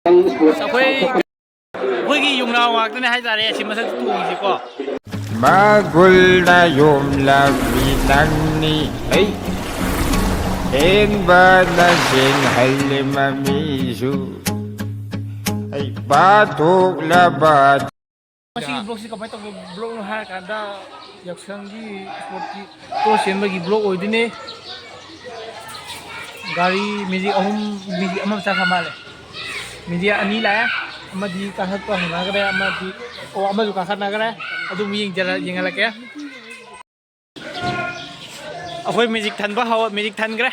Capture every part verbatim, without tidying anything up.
ꯑꯩꯈꯣꯏ ꯑꯩꯈꯣꯏꯒꯤ ꯌꯨꯝꯅꯥꯎ ꯉꯥꯛꯇꯅꯦ ꯍꯥꯏꯇꯥꯔꯦ ꯑꯁꯤ ꯃꯊꯛꯇ ꯇꯣꯡꯉꯤꯁꯦꯀꯣ꯫ ꯃꯒꯨꯜꯅ ꯌꯣꯝꯂꯕꯤ ꯅꯪꯅꯤ ꯑꯩ, ꯍꯦꯟꯕꯅ ꯆꯦꯟꯍꯜꯂꯤ ꯃꯃꯤꯁꯨ, ꯑꯩ ꯄꯥꯊꯣꯛꯂꯕ꯫ ꯃꯁꯤꯒꯤ ꯕ꯭ꯂꯣꯛꯁꯤ ꯀꯃꯥꯏꯅ ꯇꯧꯕ ꯕ꯭ꯂꯣꯛꯅꯣ ꯍꯥꯏꯔꯀꯥꯟꯗ, ꯌꯥꯎꯁꯪꯒꯤ ꯏꯁꯄꯣꯔꯠꯀꯤ ꯇꯣꯔ ꯆꯦꯟꯕꯒꯤ ꯕ꯭ꯂꯣꯛ ꯑꯣꯏꯗꯣꯏꯅꯦ꯫ ꯒꯥꯔꯤ ꯃꯦꯖꯤꯛ ꯑꯍꯨꯝ, ꯃꯦꯖꯤꯛ ꯑꯃ ꯆꯠꯈ꯭ꯔ ꯃꯥꯜꯂꯦ꯫ ꯃꯦꯖꯤꯛ ꯑꯅꯤ ꯂꯥꯛꯑꯦ, ꯑꯃꯗꯤ ꯀꯥꯈꯠꯄ ꯍꯧꯅꯈ꯭ꯔꯦ, ꯑꯃꯗꯤ, ꯑꯣ, ꯑꯃꯁꯨ ꯀꯥꯈꯠꯅꯈ꯭ꯔꯦ꯫ ꯑꯗꯨ ꯑꯃꯨꯛ ꯌꯦꯡꯖꯔ-, ꯌꯦꯡꯍꯜꯂꯛꯀꯦ꯫ ꯑꯩꯈꯣꯏ ꯃꯦꯖꯤꯛ ꯊꯟꯕ ꯍꯧ-, ꯃꯦꯖꯤꯛ ꯊꯟꯈ꯭ꯔꯦ꯫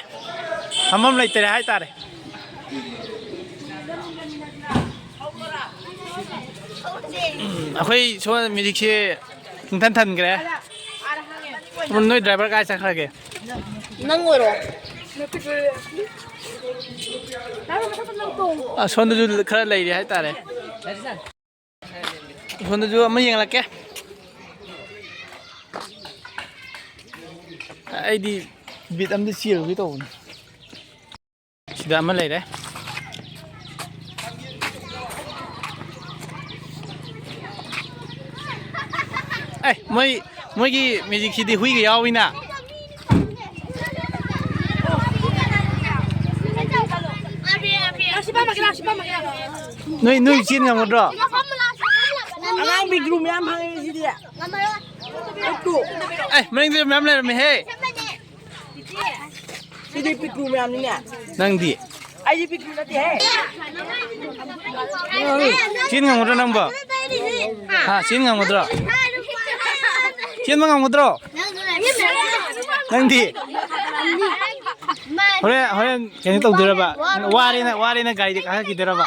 ꯐꯝꯐꯝ ꯂꯩꯇꯔꯦ ꯍꯥꯏꯇꯥꯔꯦ꯫ ꯎꯝ, ꯑꯩꯈꯣꯏ ꯁꯣꯝ ꯃꯦꯖꯤꯛꯁꯦ ꯄꯨꯡꯊꯟ ꯊꯟꯈ꯭ꯔꯦ꯫ ꯅꯣꯏ ꯗ꯭ꯔꯥꯏꯚꯔ ꯀꯥꯏ ꯆꯠꯈ꯭ꯔꯒꯦ? ꯅꯪ ꯑꯣꯏꯔꯣ꯫ ꯑꯁꯣꯝꯗꯁꯨ ꯈꯔ ꯂꯩꯔꯤ ꯍꯥꯏꯇꯥꯔꯦ꯫ ꯁꯣꯝꯗꯁꯨ ꯑꯃ ꯌꯦꯡꯂꯛꯀꯦ꯫ ꯑꯩꯗꯤ ꯕꯤꯠ ꯑꯝꯗ ꯆꯦꯜꯂꯨꯒꯦ ꯇꯧꯕꯅꯤ꯫ ꯁꯤꯗ ꯑꯃ ꯂꯩꯔꯦ꯫ ꯑꯦ, ꯃꯣꯏ, ꯃꯣꯏꯒꯤ ꯃꯦꯖꯤꯛꯁꯤꯗꯤ ꯍꯨꯏꯒ ꯌꯥꯎꯏꯅ꯫ ꯅꯣꯏ, ꯅꯣꯏ ꯆꯦꯟ ꯉꯝꯒꯗ꯭ꯔꯣ? ꯑꯉꯥꯡ ꯄꯤꯛꯇ꯭ꯔꯨ ꯃꯌꯥꯝ ꯐꯪꯉꯦ ꯁꯤꯗꯤ꯫ ꯄꯤꯛꯇ꯭ꯔꯨ꯫ ꯑꯦ, ꯃꯅꯤꯡꯗ ꯃꯌꯥꯝ ꯂꯩꯔꯝꯃꯦꯍꯦ꯫ ꯁꯤꯗꯤ ꯄꯤꯛꯇ꯭ꯔꯨ ꯃꯌꯥꯝꯅꯤꯅꯦ꯫ ꯅꯪꯗꯤ? ꯑꯩꯗꯤ ꯄꯤꯛꯇ꯭ꯔꯨ ꯅꯠꯇꯦꯍꯦ꯫ ꯆꯦꯟ ꯉꯝꯒꯗ꯭ꯔꯣ ꯅꯪꯕꯣ? ꯍꯥ, ꯆꯦꯟ ꯉꯝꯒꯗ꯭ꯔꯣ? ꯆꯦꯟꯕ ꯉꯝꯒꯗ꯭ꯔꯣ? ꯅꯪꯗꯤ? ꯍꯣꯔꯦꯟ, ꯍꯣꯔꯦꯟ ꯀꯩꯅꯣ ꯇꯧꯗꯣꯏꯔꯕ? ꯋꯥꯔꯦꯅ, ꯋꯥꯔꯦꯅ ꯒꯥꯔꯤꯗ ꯀꯥꯈꯠꯈꯤꯗꯣꯏꯔꯕ?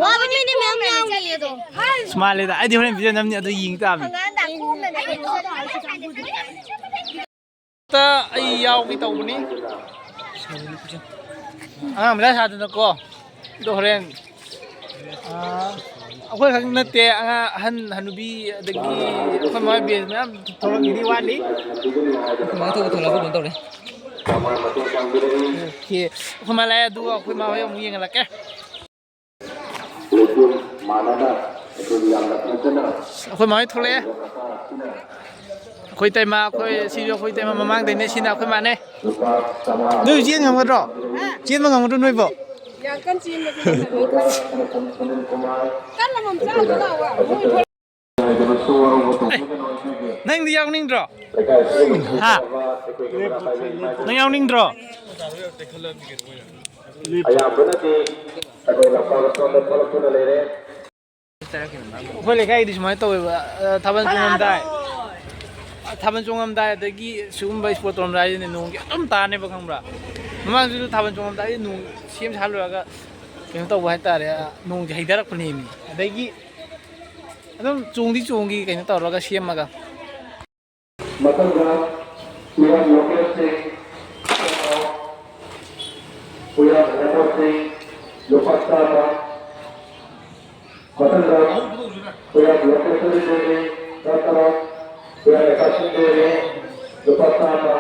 ꯋꯥꯕꯅꯤꯅꯦ ꯃꯌꯥꯝ ꯌꯥꯎꯔꯤꯌꯦ ꯑꯗꯣ꯫ ꯑꯁ, ꯃꯥꯜꯂꯦꯗ꯫ ꯑꯩꯗꯤ ꯍꯣꯔꯦꯟ ꯚꯤꯗꯤꯑꯣ ꯅꯝꯅꯤ, ꯑꯗꯨ ꯌꯦꯡ ꯇꯥꯕꯅꯤ꯫ ꯇ ꯑꯩ ꯌꯥꯎꯒꯦ ꯇꯧꯕꯅꯤ꯫ ꯑꯉꯥꯡ ꯃꯆꯥ ꯁꯥꯗꯅꯀꯣ꯫ ꯑꯗꯣ ꯍꯣꯔꯦꯟ, ꯑꯥ, ꯑꯩꯈꯣꯏ ꯈꯛ ꯅꯠꯇꯦ, ꯑꯉꯥꯡ, ꯑꯍꯟ, ꯍꯅꯨꯕꯤ, ꯑꯗꯒꯤ ꯑꯩꯈꯣꯏ ꯃꯥ ꯕꯦꯟꯁ ꯃꯌꯥꯝ ꯊꯣꯛꯂꯛꯈꯤꯅꯤ, ꯋꯥꯠꯂꯤ꯫ ꯑꯩꯈꯣꯏ ꯃꯥ ꯊꯣꯛꯄ ꯊꯣꯛꯂꯛꯄ ꯀꯩꯅꯣ ꯇꯧꯔꯦ꯫ ꯑꯣꯀꯦ, ꯑꯩꯈꯣꯏ ꯃꯥ ꯂꯥꯛꯑꯦ, ꯑꯗꯨꯒ ꯑꯩꯈꯣꯏ ꯃꯥ ꯍꯣꯏ ꯑꯃꯨꯛ ꯌꯦꯡꯍꯜꯂꯛꯀꯦ꯫ ꯑꯩꯈꯣꯏ ꯃꯥ ꯍꯣꯏ ꯊꯣꯛꯂꯛꯑꯦ꯫ ꯑꯩꯈꯣꯏ ꯇꯩꯃ, ꯑꯩꯈꯣꯏ ꯁꯤꯁꯨ ꯑꯩꯈꯣꯏ ꯇꯩꯃ ꯃꯃꯥꯡꯗꯩꯅꯦ, ꯁꯤꯅ ꯑꯩꯈꯣꯏ ꯃꯥꯅꯦ꯫ ꯅꯣꯏ ꯆꯦꯟ ꯉꯝꯒꯗ꯭ꯔꯣ? ꯆꯦꯟꯕ ꯉꯝꯒꯗ꯭ꯔꯣ ꯅꯣꯏꯕꯣ? ꯌꯥꯝ ꯀꯟꯅ ꯆꯦꯟꯕꯗꯤ ꯉꯝꯃꯣꯏ꯫ ꯀꯟꯅ ꯉꯝꯖꯕ ꯂꯥꯛꯑꯣ꯫ ꯅꯪꯗꯤ ꯌꯥꯎꯅꯤꯡꯗ꯭ꯔꯣ? ꯍꯥ? ꯅꯪ ꯌꯥꯎꯅꯤꯡꯗ꯭ꯔꯣ? ꯑꯌꯥꯝꯕꯅꯗꯤ ꯑꯩꯈꯣꯏ ꯂꯝꯄꯥꯛ ꯑꯁꯣꯝꯗ ꯊꯣꯛꯂꯛꯇꯨꯅ ꯂꯩꯔꯦ꯫ ꯑꯩꯈꯣꯏ ꯂꯩꯀꯥꯏꯒꯤꯗꯤ ꯁꯨꯃꯥꯏꯅ ꯇꯧꯋꯦꯕ, ꯑ, ꯊꯥꯕꯜ ꯆꯣꯡꯉꯝꯗꯥꯏ, ꯊꯥꯕꯜ ꯆꯣꯡꯉꯝꯗꯥꯏ ꯑꯗꯒꯤ ꯁꯤꯒꯨꯝꯕ ꯏꯁꯄꯣꯔꯠ ꯇꯧꯔꯝꯗꯥꯏꯁꯤꯗꯤ ꯅꯣꯡꯁꯦ ꯑꯗꯨꯝ ꯇꯥꯅꯦꯕ, ꯈꯪꯕ꯭ꯔꯥ? ꯃꯃꯥꯡꯁꯨ ꯊꯥꯕꯜ ꯆꯣꯡꯉꯝꯗꯥꯏꯗꯤ ꯅꯣꯡ ꯁꯦꯝ ꯁꯥ ꯂꯣꯏꯔꯒ ꯀꯩꯅꯣ ꯇꯧꯕ ꯍꯥꯏꯇꯥꯔꯦ, ꯑ, ꯅꯣꯡꯁꯦ ꯍꯩꯊꯔꯛꯄꯅꯦꯃꯤ꯫ ꯑꯗꯒꯤ ꯑꯗꯨꯝ ꯆꯣꯡꯗꯤ ꯆꯣꯡꯈꯤ, ꯀꯩꯅꯣ ꯇꯧꯔꯒ ꯁꯦꯝꯃꯒ꯫ ꯃꯊꯪꯗ ꯄꯤꯌꯥꯟ ꯂꯣꯀꯦꯜꯁꯤꯡ, ꯄꯤꯌꯥꯟ ꯂꯣꯀꯦꯜꯁꯤꯡ, ꯂꯨꯄꯥ ꯆꯥꯝꯃ꯫ ꯃꯊꯪꯗ ꯄꯤꯌꯥꯟ ꯂꯣꯀꯦꯜꯁꯤꯡ, ꯆꯥꯝꯃ꯫ ꯄꯤꯌꯥꯟ ꯂꯣꯀꯦꯜꯁꯤꯡ, ꯂꯨꯄꯥ ꯆꯥꯝꯃ꯫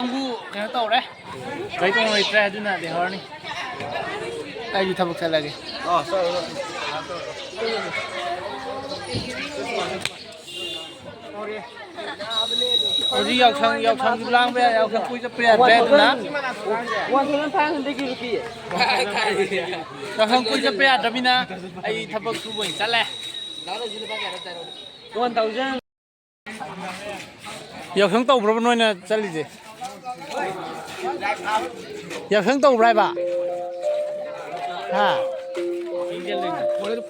ꯅꯪꯕꯨ ꯀꯩꯅꯣ ꯇꯧꯔꯦ, ꯒꯥꯔꯤ ꯇꯣꯡ ꯂꯩꯇ꯭ꯔꯦ, ꯑꯗꯨꯅ ꯂꯩꯍꯧꯔꯅꯤ꯫ ꯑꯩꯁꯨ ꯊꯕꯛ ꯆꯠꯂꯒꯦ꯫ ꯍꯧꯖꯤꯛ ꯌꯥꯎꯁꯪ, ꯌꯥꯎꯁꯪꯁꯨ ꯂꯥꯡꯕ ꯌꯥꯏ, ꯌꯥꯎꯁꯪ ꯀꯣꯏ ꯆꯠꯄ ꯌꯥꯗ꯭ꯔꯦ, ꯑꯗꯨꯅ ꯌꯥꯎꯁꯪ ꯀꯣꯏ ꯆꯠꯄ ꯌꯥꯗ꯭ꯔꯕꯅꯤꯅ ꯑꯩ ꯊꯕꯛ ꯁꯨꯕ ꯑꯣꯏꯅ ꯆꯠꯂꯦ꯫ ꯌꯥꯎꯁꯪ ꯇꯧꯕ꯭ꯔꯕ ꯅꯣꯏꯅ ꯆꯠꯂꯤꯁꯦ? ꯌꯥꯎꯁꯪ ꯇꯧꯕ꯭ꯔꯥ ꯍꯥꯏꯕ? ꯍꯥ?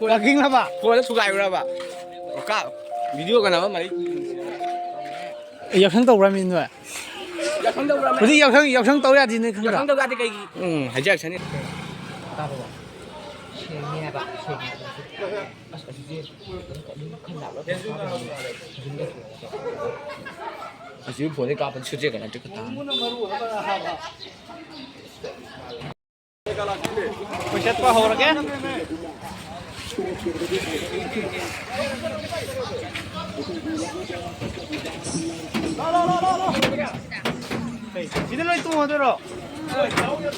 ꯋꯥꯀꯤꯡ ꯍꯥꯏꯕ? ꯐꯣꯟꯗ ꯊꯨꯒꯥꯏꯔꯨꯔꯕ? ꯀꯥ-, ꯚꯤꯗꯤꯑꯣꯒ ꯅꯝꯃꯝꯃꯗꯤ꯫ ꯌꯥꯎꯁꯪ ꯇꯧꯕ꯭ꯔꯥ ꯃꯤ ꯅꯣꯏ? ꯌꯥꯎꯁꯪ ꯇꯧꯕ꯭ꯔꯥ? ꯍꯧꯖꯤꯛ ꯌꯥꯎꯁꯪ, ꯌꯥꯎꯁꯪ ꯇꯧ ꯌꯥꯗꯦ ꯅꯣꯏ ꯈꯪꯗ꯭ꯔꯣ? ꯌꯥꯎꯁꯪ ꯇꯧ ꯌꯥꯗꯦ ꯀꯩꯒꯤ? ꯎꯝ, ꯍꯥꯏꯖꯔꯛꯁꯅꯤ꯫ ꯇꯥꯕ꯭ꯔꯣ? ꯁꯦꯡꯉꯦ ꯍꯥꯏꯕ, ꯁꯦꯡꯉꯦ ꯍꯥꯏꯕ꯫ ꯑꯁ, ꯑꯁꯤꯗꯤ ꯀꯩꯅꯣ ꯈꯟ ꯂꯥꯛꯂꯒ ꯌꯨꯝꯗ ꯊꯣꯡꯉꯒ ꯆꯥꯎ꯫ ꯑꯁꯤ ꯐꯣꯟꯗꯩ ꯀꯥꯞꯄꯗꯤ ꯁꯨꯠ ꯆꯦꯛꯀ ꯅꯠꯇꯦ, ꯈꯨꯠ ꯊꯥꯡ꯫ ꯑꯩꯈꯣꯏ ꯆꯠꯄ ꯍꯧꯔꯒꯦ꯫ ꯀꯩ, ꯁꯤꯗ ꯂꯣꯏ ꯇꯣꯡꯉꯗꯣꯏꯔꯣ?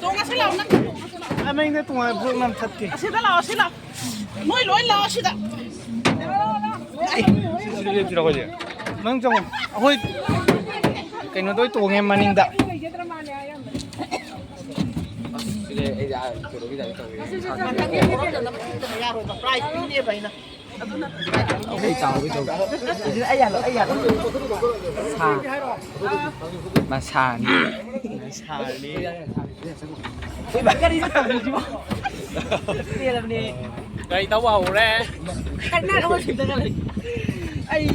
ꯇꯣꯡꯉꯁꯤ ꯂꯥꯛꯑꯣ, ꯅꯪ ꯇꯣꯡꯉꯁꯤ ꯂꯥꯛꯑꯣ꯫ ꯑꯥ, ꯃꯅꯤꯡꯗ ꯇꯣꯡꯉ vlog ꯅꯝꯊꯠꯀꯦ꯫ ꯑꯁꯤꯗ ꯂꯥꯛꯑꯣ, ꯁꯤꯗ꯫ ꯅꯣꯏ ꯂꯣꯏ ꯂꯥꯛꯑꯣ, ꯁꯤꯗ꯫ ꯁꯤꯗ ꯂꯦꯞꯁꯤꯔꯣ ꯑꯩꯈꯣꯏꯁꯦ? ꯅꯪ ꯆꯪꯉꯣ꯫ ꯑꯩꯈꯣꯏ ꯀꯩꯅꯣꯗ ꯑꯣꯏ ꯇꯣꯡꯉꯦ, ꯃꯅꯤꯡꯗ꯫ ꯑꯩ ꯆꯥꯎꯕꯩ ꯇꯧ꯫ ꯁꯥ꯫ ꯃꯁꯥꯅꯤ꯫ ꯃꯁꯥꯅꯤ꯫ ꯒꯥꯔꯤ ꯊꯧꯕ ꯍꯧꯔꯦ꯫ ꯑꯩ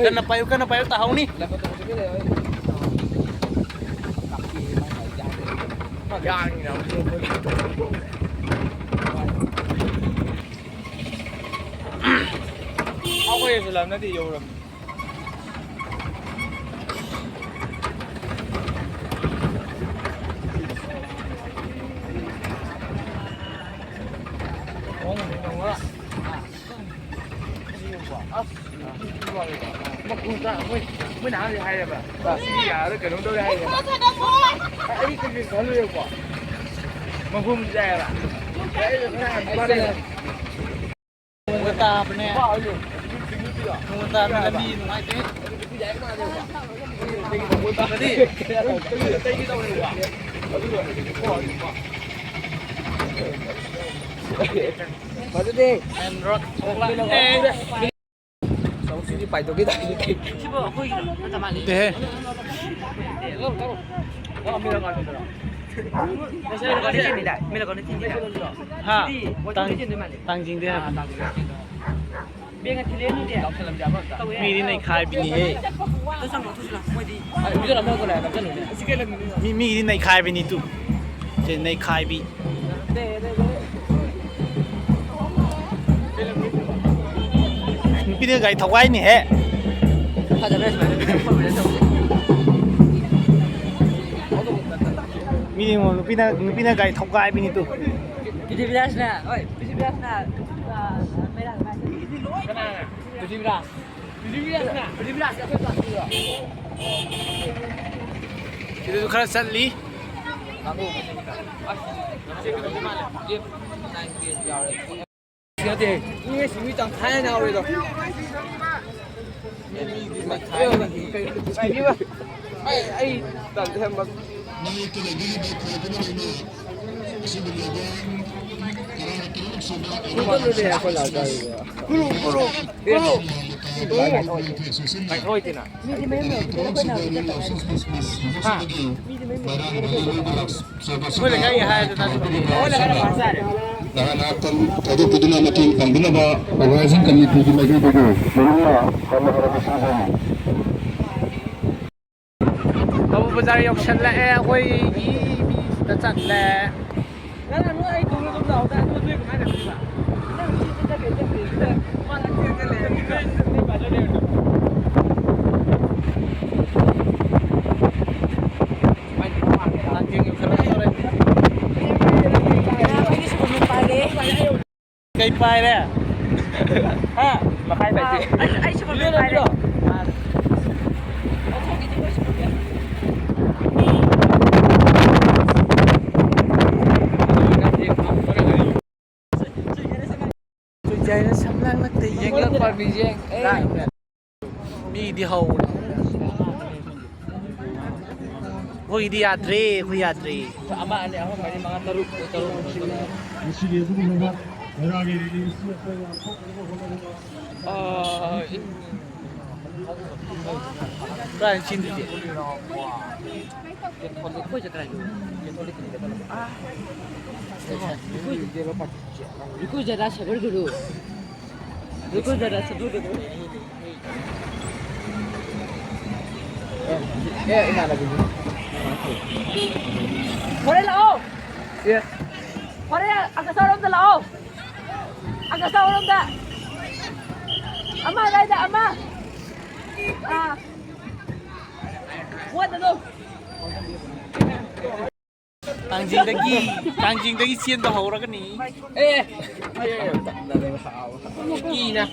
ꯀꯟꯅ ꯄꯥꯏꯌꯨ, ꯀꯟꯅ ꯄꯥꯏꯌꯨ, ꯇꯥꯍꯧꯅꯤ꯫ ꯑꯩꯈꯣꯏꯁꯨ ꯂꯝꯅꯗꯤ ꯌꯧꯔꯝꯃꯤ꯫ ꯃꯈꯣꯡ ꯆꯥ-, ꯃꯣꯏ, ꯃꯣꯏ ꯅꯍꯥꯟꯗꯩ ꯍꯥꯏꯔꯦꯕ, "ꯁꯤꯗꯤ ꯌꯥꯔꯔꯣꯏ, ꯀꯩꯅꯣꯝ ꯇꯧꯔꯦ" ꯍꯥꯏꯔꯦꯕ꯫ ꯑꯩ ꯀꯩꯀꯩ ꯈꯜꯂꯨꯔꯦꯕꯀꯣ꯫ ꯃꯈꯣꯡ ꯆꯥꯏꯌꯦꯕ꯫ ꯑꯩ ꯇꯥꯕꯅꯦ꯫ ꯅꯣꯡ ꯇꯥꯕꯅꯦ, ꯂꯝꯕꯤ ꯅꯨꯡꯉꯥꯏꯇꯦ꯫ ꯀꯔꯤ? ꯐꯖꯗꯦ꯫ Main road ꯊꯣꯛꯂꯛꯑꯦ꯫ ꯆꯧꯁꯤꯗꯤ ꯄꯥꯏꯊꯣꯛꯈꯤ ꯇꯥꯏꯅꯦ꯫ ꯁꯤꯕꯨ ꯑꯩꯈꯣꯏꯒꯤꯔꯣ? ꯅꯠꯇ ꯃꯥꯜꯂꯦ꯫ ꯅꯠꯇꯦꯍꯦ꯫ ꯃꯤꯂꯒꯅꯤ ꯊꯤꯟꯕꯤꯗꯥꯏ? ꯃꯤꯂꯒꯅꯤ ꯊꯤꯟꯕꯤꯗꯥꯏ? ꯍꯥ? ꯁꯤꯗꯤ ꯋꯥꯏꯊꯧꯗ ꯇꯥꯡ-, ꯆꯦꯟꯗꯣꯏ ꯃꯥꯜꯂꯦ꯫ ꯇꯥꯡꯖꯤꯡꯗꯩ ꯍꯥꯏꯕꯅꯤ꯫ ꯑꯥ, ꯇꯥꯡꯖꯤꯡꯗ ꯆꯦꯟꯗꯣꯏ ꯃꯥꯜꯂꯦ꯫ ꯃꯤꯗꯤ ꯅꯩꯈꯥꯏꯕꯤꯅꯤꯍꯦ꯫ ꯃꯤ, ꯃꯤꯒꯤꯗꯤ ꯅꯩꯈꯥꯏꯕꯤꯅꯤ ꯇꯨ꯫ ꯁꯦ, ꯅꯩꯈꯥꯏꯕꯤ꯫ ꯅꯨꯄꯤꯅ ꯒꯥꯔꯤ ꯊꯧꯒꯥꯏꯅꯤꯍꯦ꯫ ꯃꯤꯗꯤ ꯌꯦꯡꯉꯣ, ꯅꯨꯄꯤꯅ, ꯅꯨꯄꯤꯅ ꯒꯥꯔꯤ ꯊꯧꯒꯥꯏꯕꯤꯅꯤ ꯇꯨ꯫ ꯄ꯭ꯔꯤꯊꯤꯕꯤꯔꯥꯖꯅ, ꯍꯣꯏ, ꯄ꯭ꯔꯤꯊꯤꯕꯤꯔꯥꯖꯅ, ꯑ, ꯃꯩꯔꯥ ꯍꯥꯏ꯫ ꯀꯅꯥꯅ? ꯄ꯭ꯔꯤꯊꯤꯕꯤꯔꯥꯖ꯫ ꯄ꯭ꯔꯤꯊꯤꯕꯤꯔꯥꯖꯅ? ꯄ꯭ꯔꯤꯊꯤꯕꯤꯔꯥꯖ ꯑꯩꯈꯣꯏ ꯀ꯭ꯂꯥꯁꯀꯤꯗꯣ꯫ ꯁꯤꯗꯁꯨ ꯈꯔ ꯆꯠꯂꯤ꯫ ꯅꯠꯇꯦ, ꯃꯤ ꯉꯁꯤ ꯃꯤ ꯇꯪꯈꯥꯏ ꯍꯦꯟꯅ ꯌꯥꯎꯔꯦꯗꯣ꯫ ꯑꯩ, ꯑꯩ ꯇꯜꯂꯦ꯫ ꯃꯥꯌꯣꯛꯇ ꯂꯩꯕꯤꯔꯤꯕ ꯈꯨꯜ ꯄꯨꯝꯅꯃꯛꯅ ꯑꯁꯤꯒꯨꯝꯂꯕ ꯇꯔꯥ ꯇꯔꯨꯛ ꯁꯨꯕ ꯀꯨꯔꯨ, ꯀꯨꯔꯨ, ꯀꯨꯔꯨ, ꯀꯨꯔꯨ꯫ ꯃꯤꯗꯤ ꯃꯌꯨꯝ ꯌꯧꯈꯤꯗꯣꯏꯔꯥ ꯑꯩꯈꯣꯏꯅ ꯍꯧꯈꯤꯗꯣꯏꯔꯥ ꯀꯃꯥꯏꯅ ꯇꯧꯅꯤ? ꯑꯩꯈꯣꯏ ꯂꯩꯀꯥꯏꯒꯤ ꯍꯥꯏꯔꯗꯅ ꯑꯗꯨꯝ ꯅꯍꯥꯟ ꯊꯧꯗꯣꯛꯇꯨꯅ ꯃꯇꯦꯡ ꯄꯥꯡꯕꯤꯅꯕ ꯑꯣꯔꯒꯅꯥꯏꯖꯤꯡ ꯀꯃꯤꯇꯤꯒꯤ ꯃꯥꯏꯀꯩꯗꯒꯤ ꯃꯔꯨꯞꯅ ꯍꯟꯅ ꯍꯟꯅ ꯅꯤꯡꯁꯤꯡꯖꯔꯤ꯫ ꯀꯕꯣ ꯕꯖꯥꯔ ꯌꯧꯁꯜꯂꯛꯑꯦ, ꯑꯩꯈꯣꯏꯒꯤ ꯃꯤꯁꯤꯗ ꯆꯜꯂꯦ꯫ ꯀꯩ ꯄꯥꯏꯔꯦ? ꯍꯥ? ꯃꯈꯥꯏ ꯂꯩꯇꯦ꯫ ꯑꯩ, ꯑꯩ ꯁꯨꯄꯔ ꯃꯦꯟ ꯄꯥꯏꯔꯦ꯫ ꯆꯨꯏꯖꯥꯏꯅ ꯁꯝꯂꯥꯡ ꯅꯠꯇꯦ, ꯌꯦꯡꯂꯛꯄ ꯃꯤꯁꯦ꯫ ꯃꯤꯗꯤ ꯍꯧꯔꯦ꯫ ꯑꯩꯈꯣꯏꯒꯤꯗꯤ ꯌꯥꯗ꯭ꯔꯦ, ꯑꯩꯈꯣꯏ ꯌꯥꯗ꯭ꯔꯦ꯫ ꯑꯃ, ꯑꯅꯤ, ꯑꯍꯨꯝ, ꯃꯔꯤ, ꯃꯉꯥ, ꯇꯔꯨꯛ, ꯇꯔꯨꯛ꯫ ꯉꯁꯤꯗꯤ ꯑꯗꯨꯒꯨꯝꯂꯕ ꯃꯦꯔꯥꯒꯤ ꯔꯦꯂꯤ ꯑꯁꯤ ꯑꯩꯈꯣꯏꯅ ꯄꯥꯡꯊꯣꯛꯅꯕ ꯍꯣꯠꯅꯒꯅꯤ꯫ ꯑꯥ, ꯏ-, ꯀꯥꯏ ꯆꯤꯟꯗꯨꯗꯤ? ꯑꯩꯈꯣꯏ ꯖꯒꯥ ꯁꯦꯕꯔ ꯒꯨꯔꯨ꯫ ꯂꯨꯀꯨꯖꯔꯁꯨ ꯑꯗꯨꯗꯨꯒ꯫ ꯑꯦ, ꯑꯦ, ꯏꯃꯥꯟꯅꯕꯤꯗꯨ꯫ ꯍꯣꯔꯦꯟ ꯂꯥꯛꯑꯣ꯫ ꯑꯦ꯫ ꯍꯣꯔꯦꯟ ꯑꯒꯁꯥꯔꯣꯝꯗ ꯂꯥꯛꯑꯣ꯫ ꯑꯒꯁꯥꯔꯣꯝꯗ꯫ ꯑꯃ ꯑꯗꯥꯏꯗ ꯑꯃ꯫ ꯑꯥ꯫ ꯋꯥꯗꯅꯣ꯫ ꯊꯥꯡꯖꯤꯡꯗꯒꯤ, ꯊꯥꯡꯖꯤꯡꯗꯒꯤ ꯆꯦꯟꯕ ꯍꯧꯔꯒꯅꯤ꯫ ꯑꯦ! ꯀꯤꯅ꯫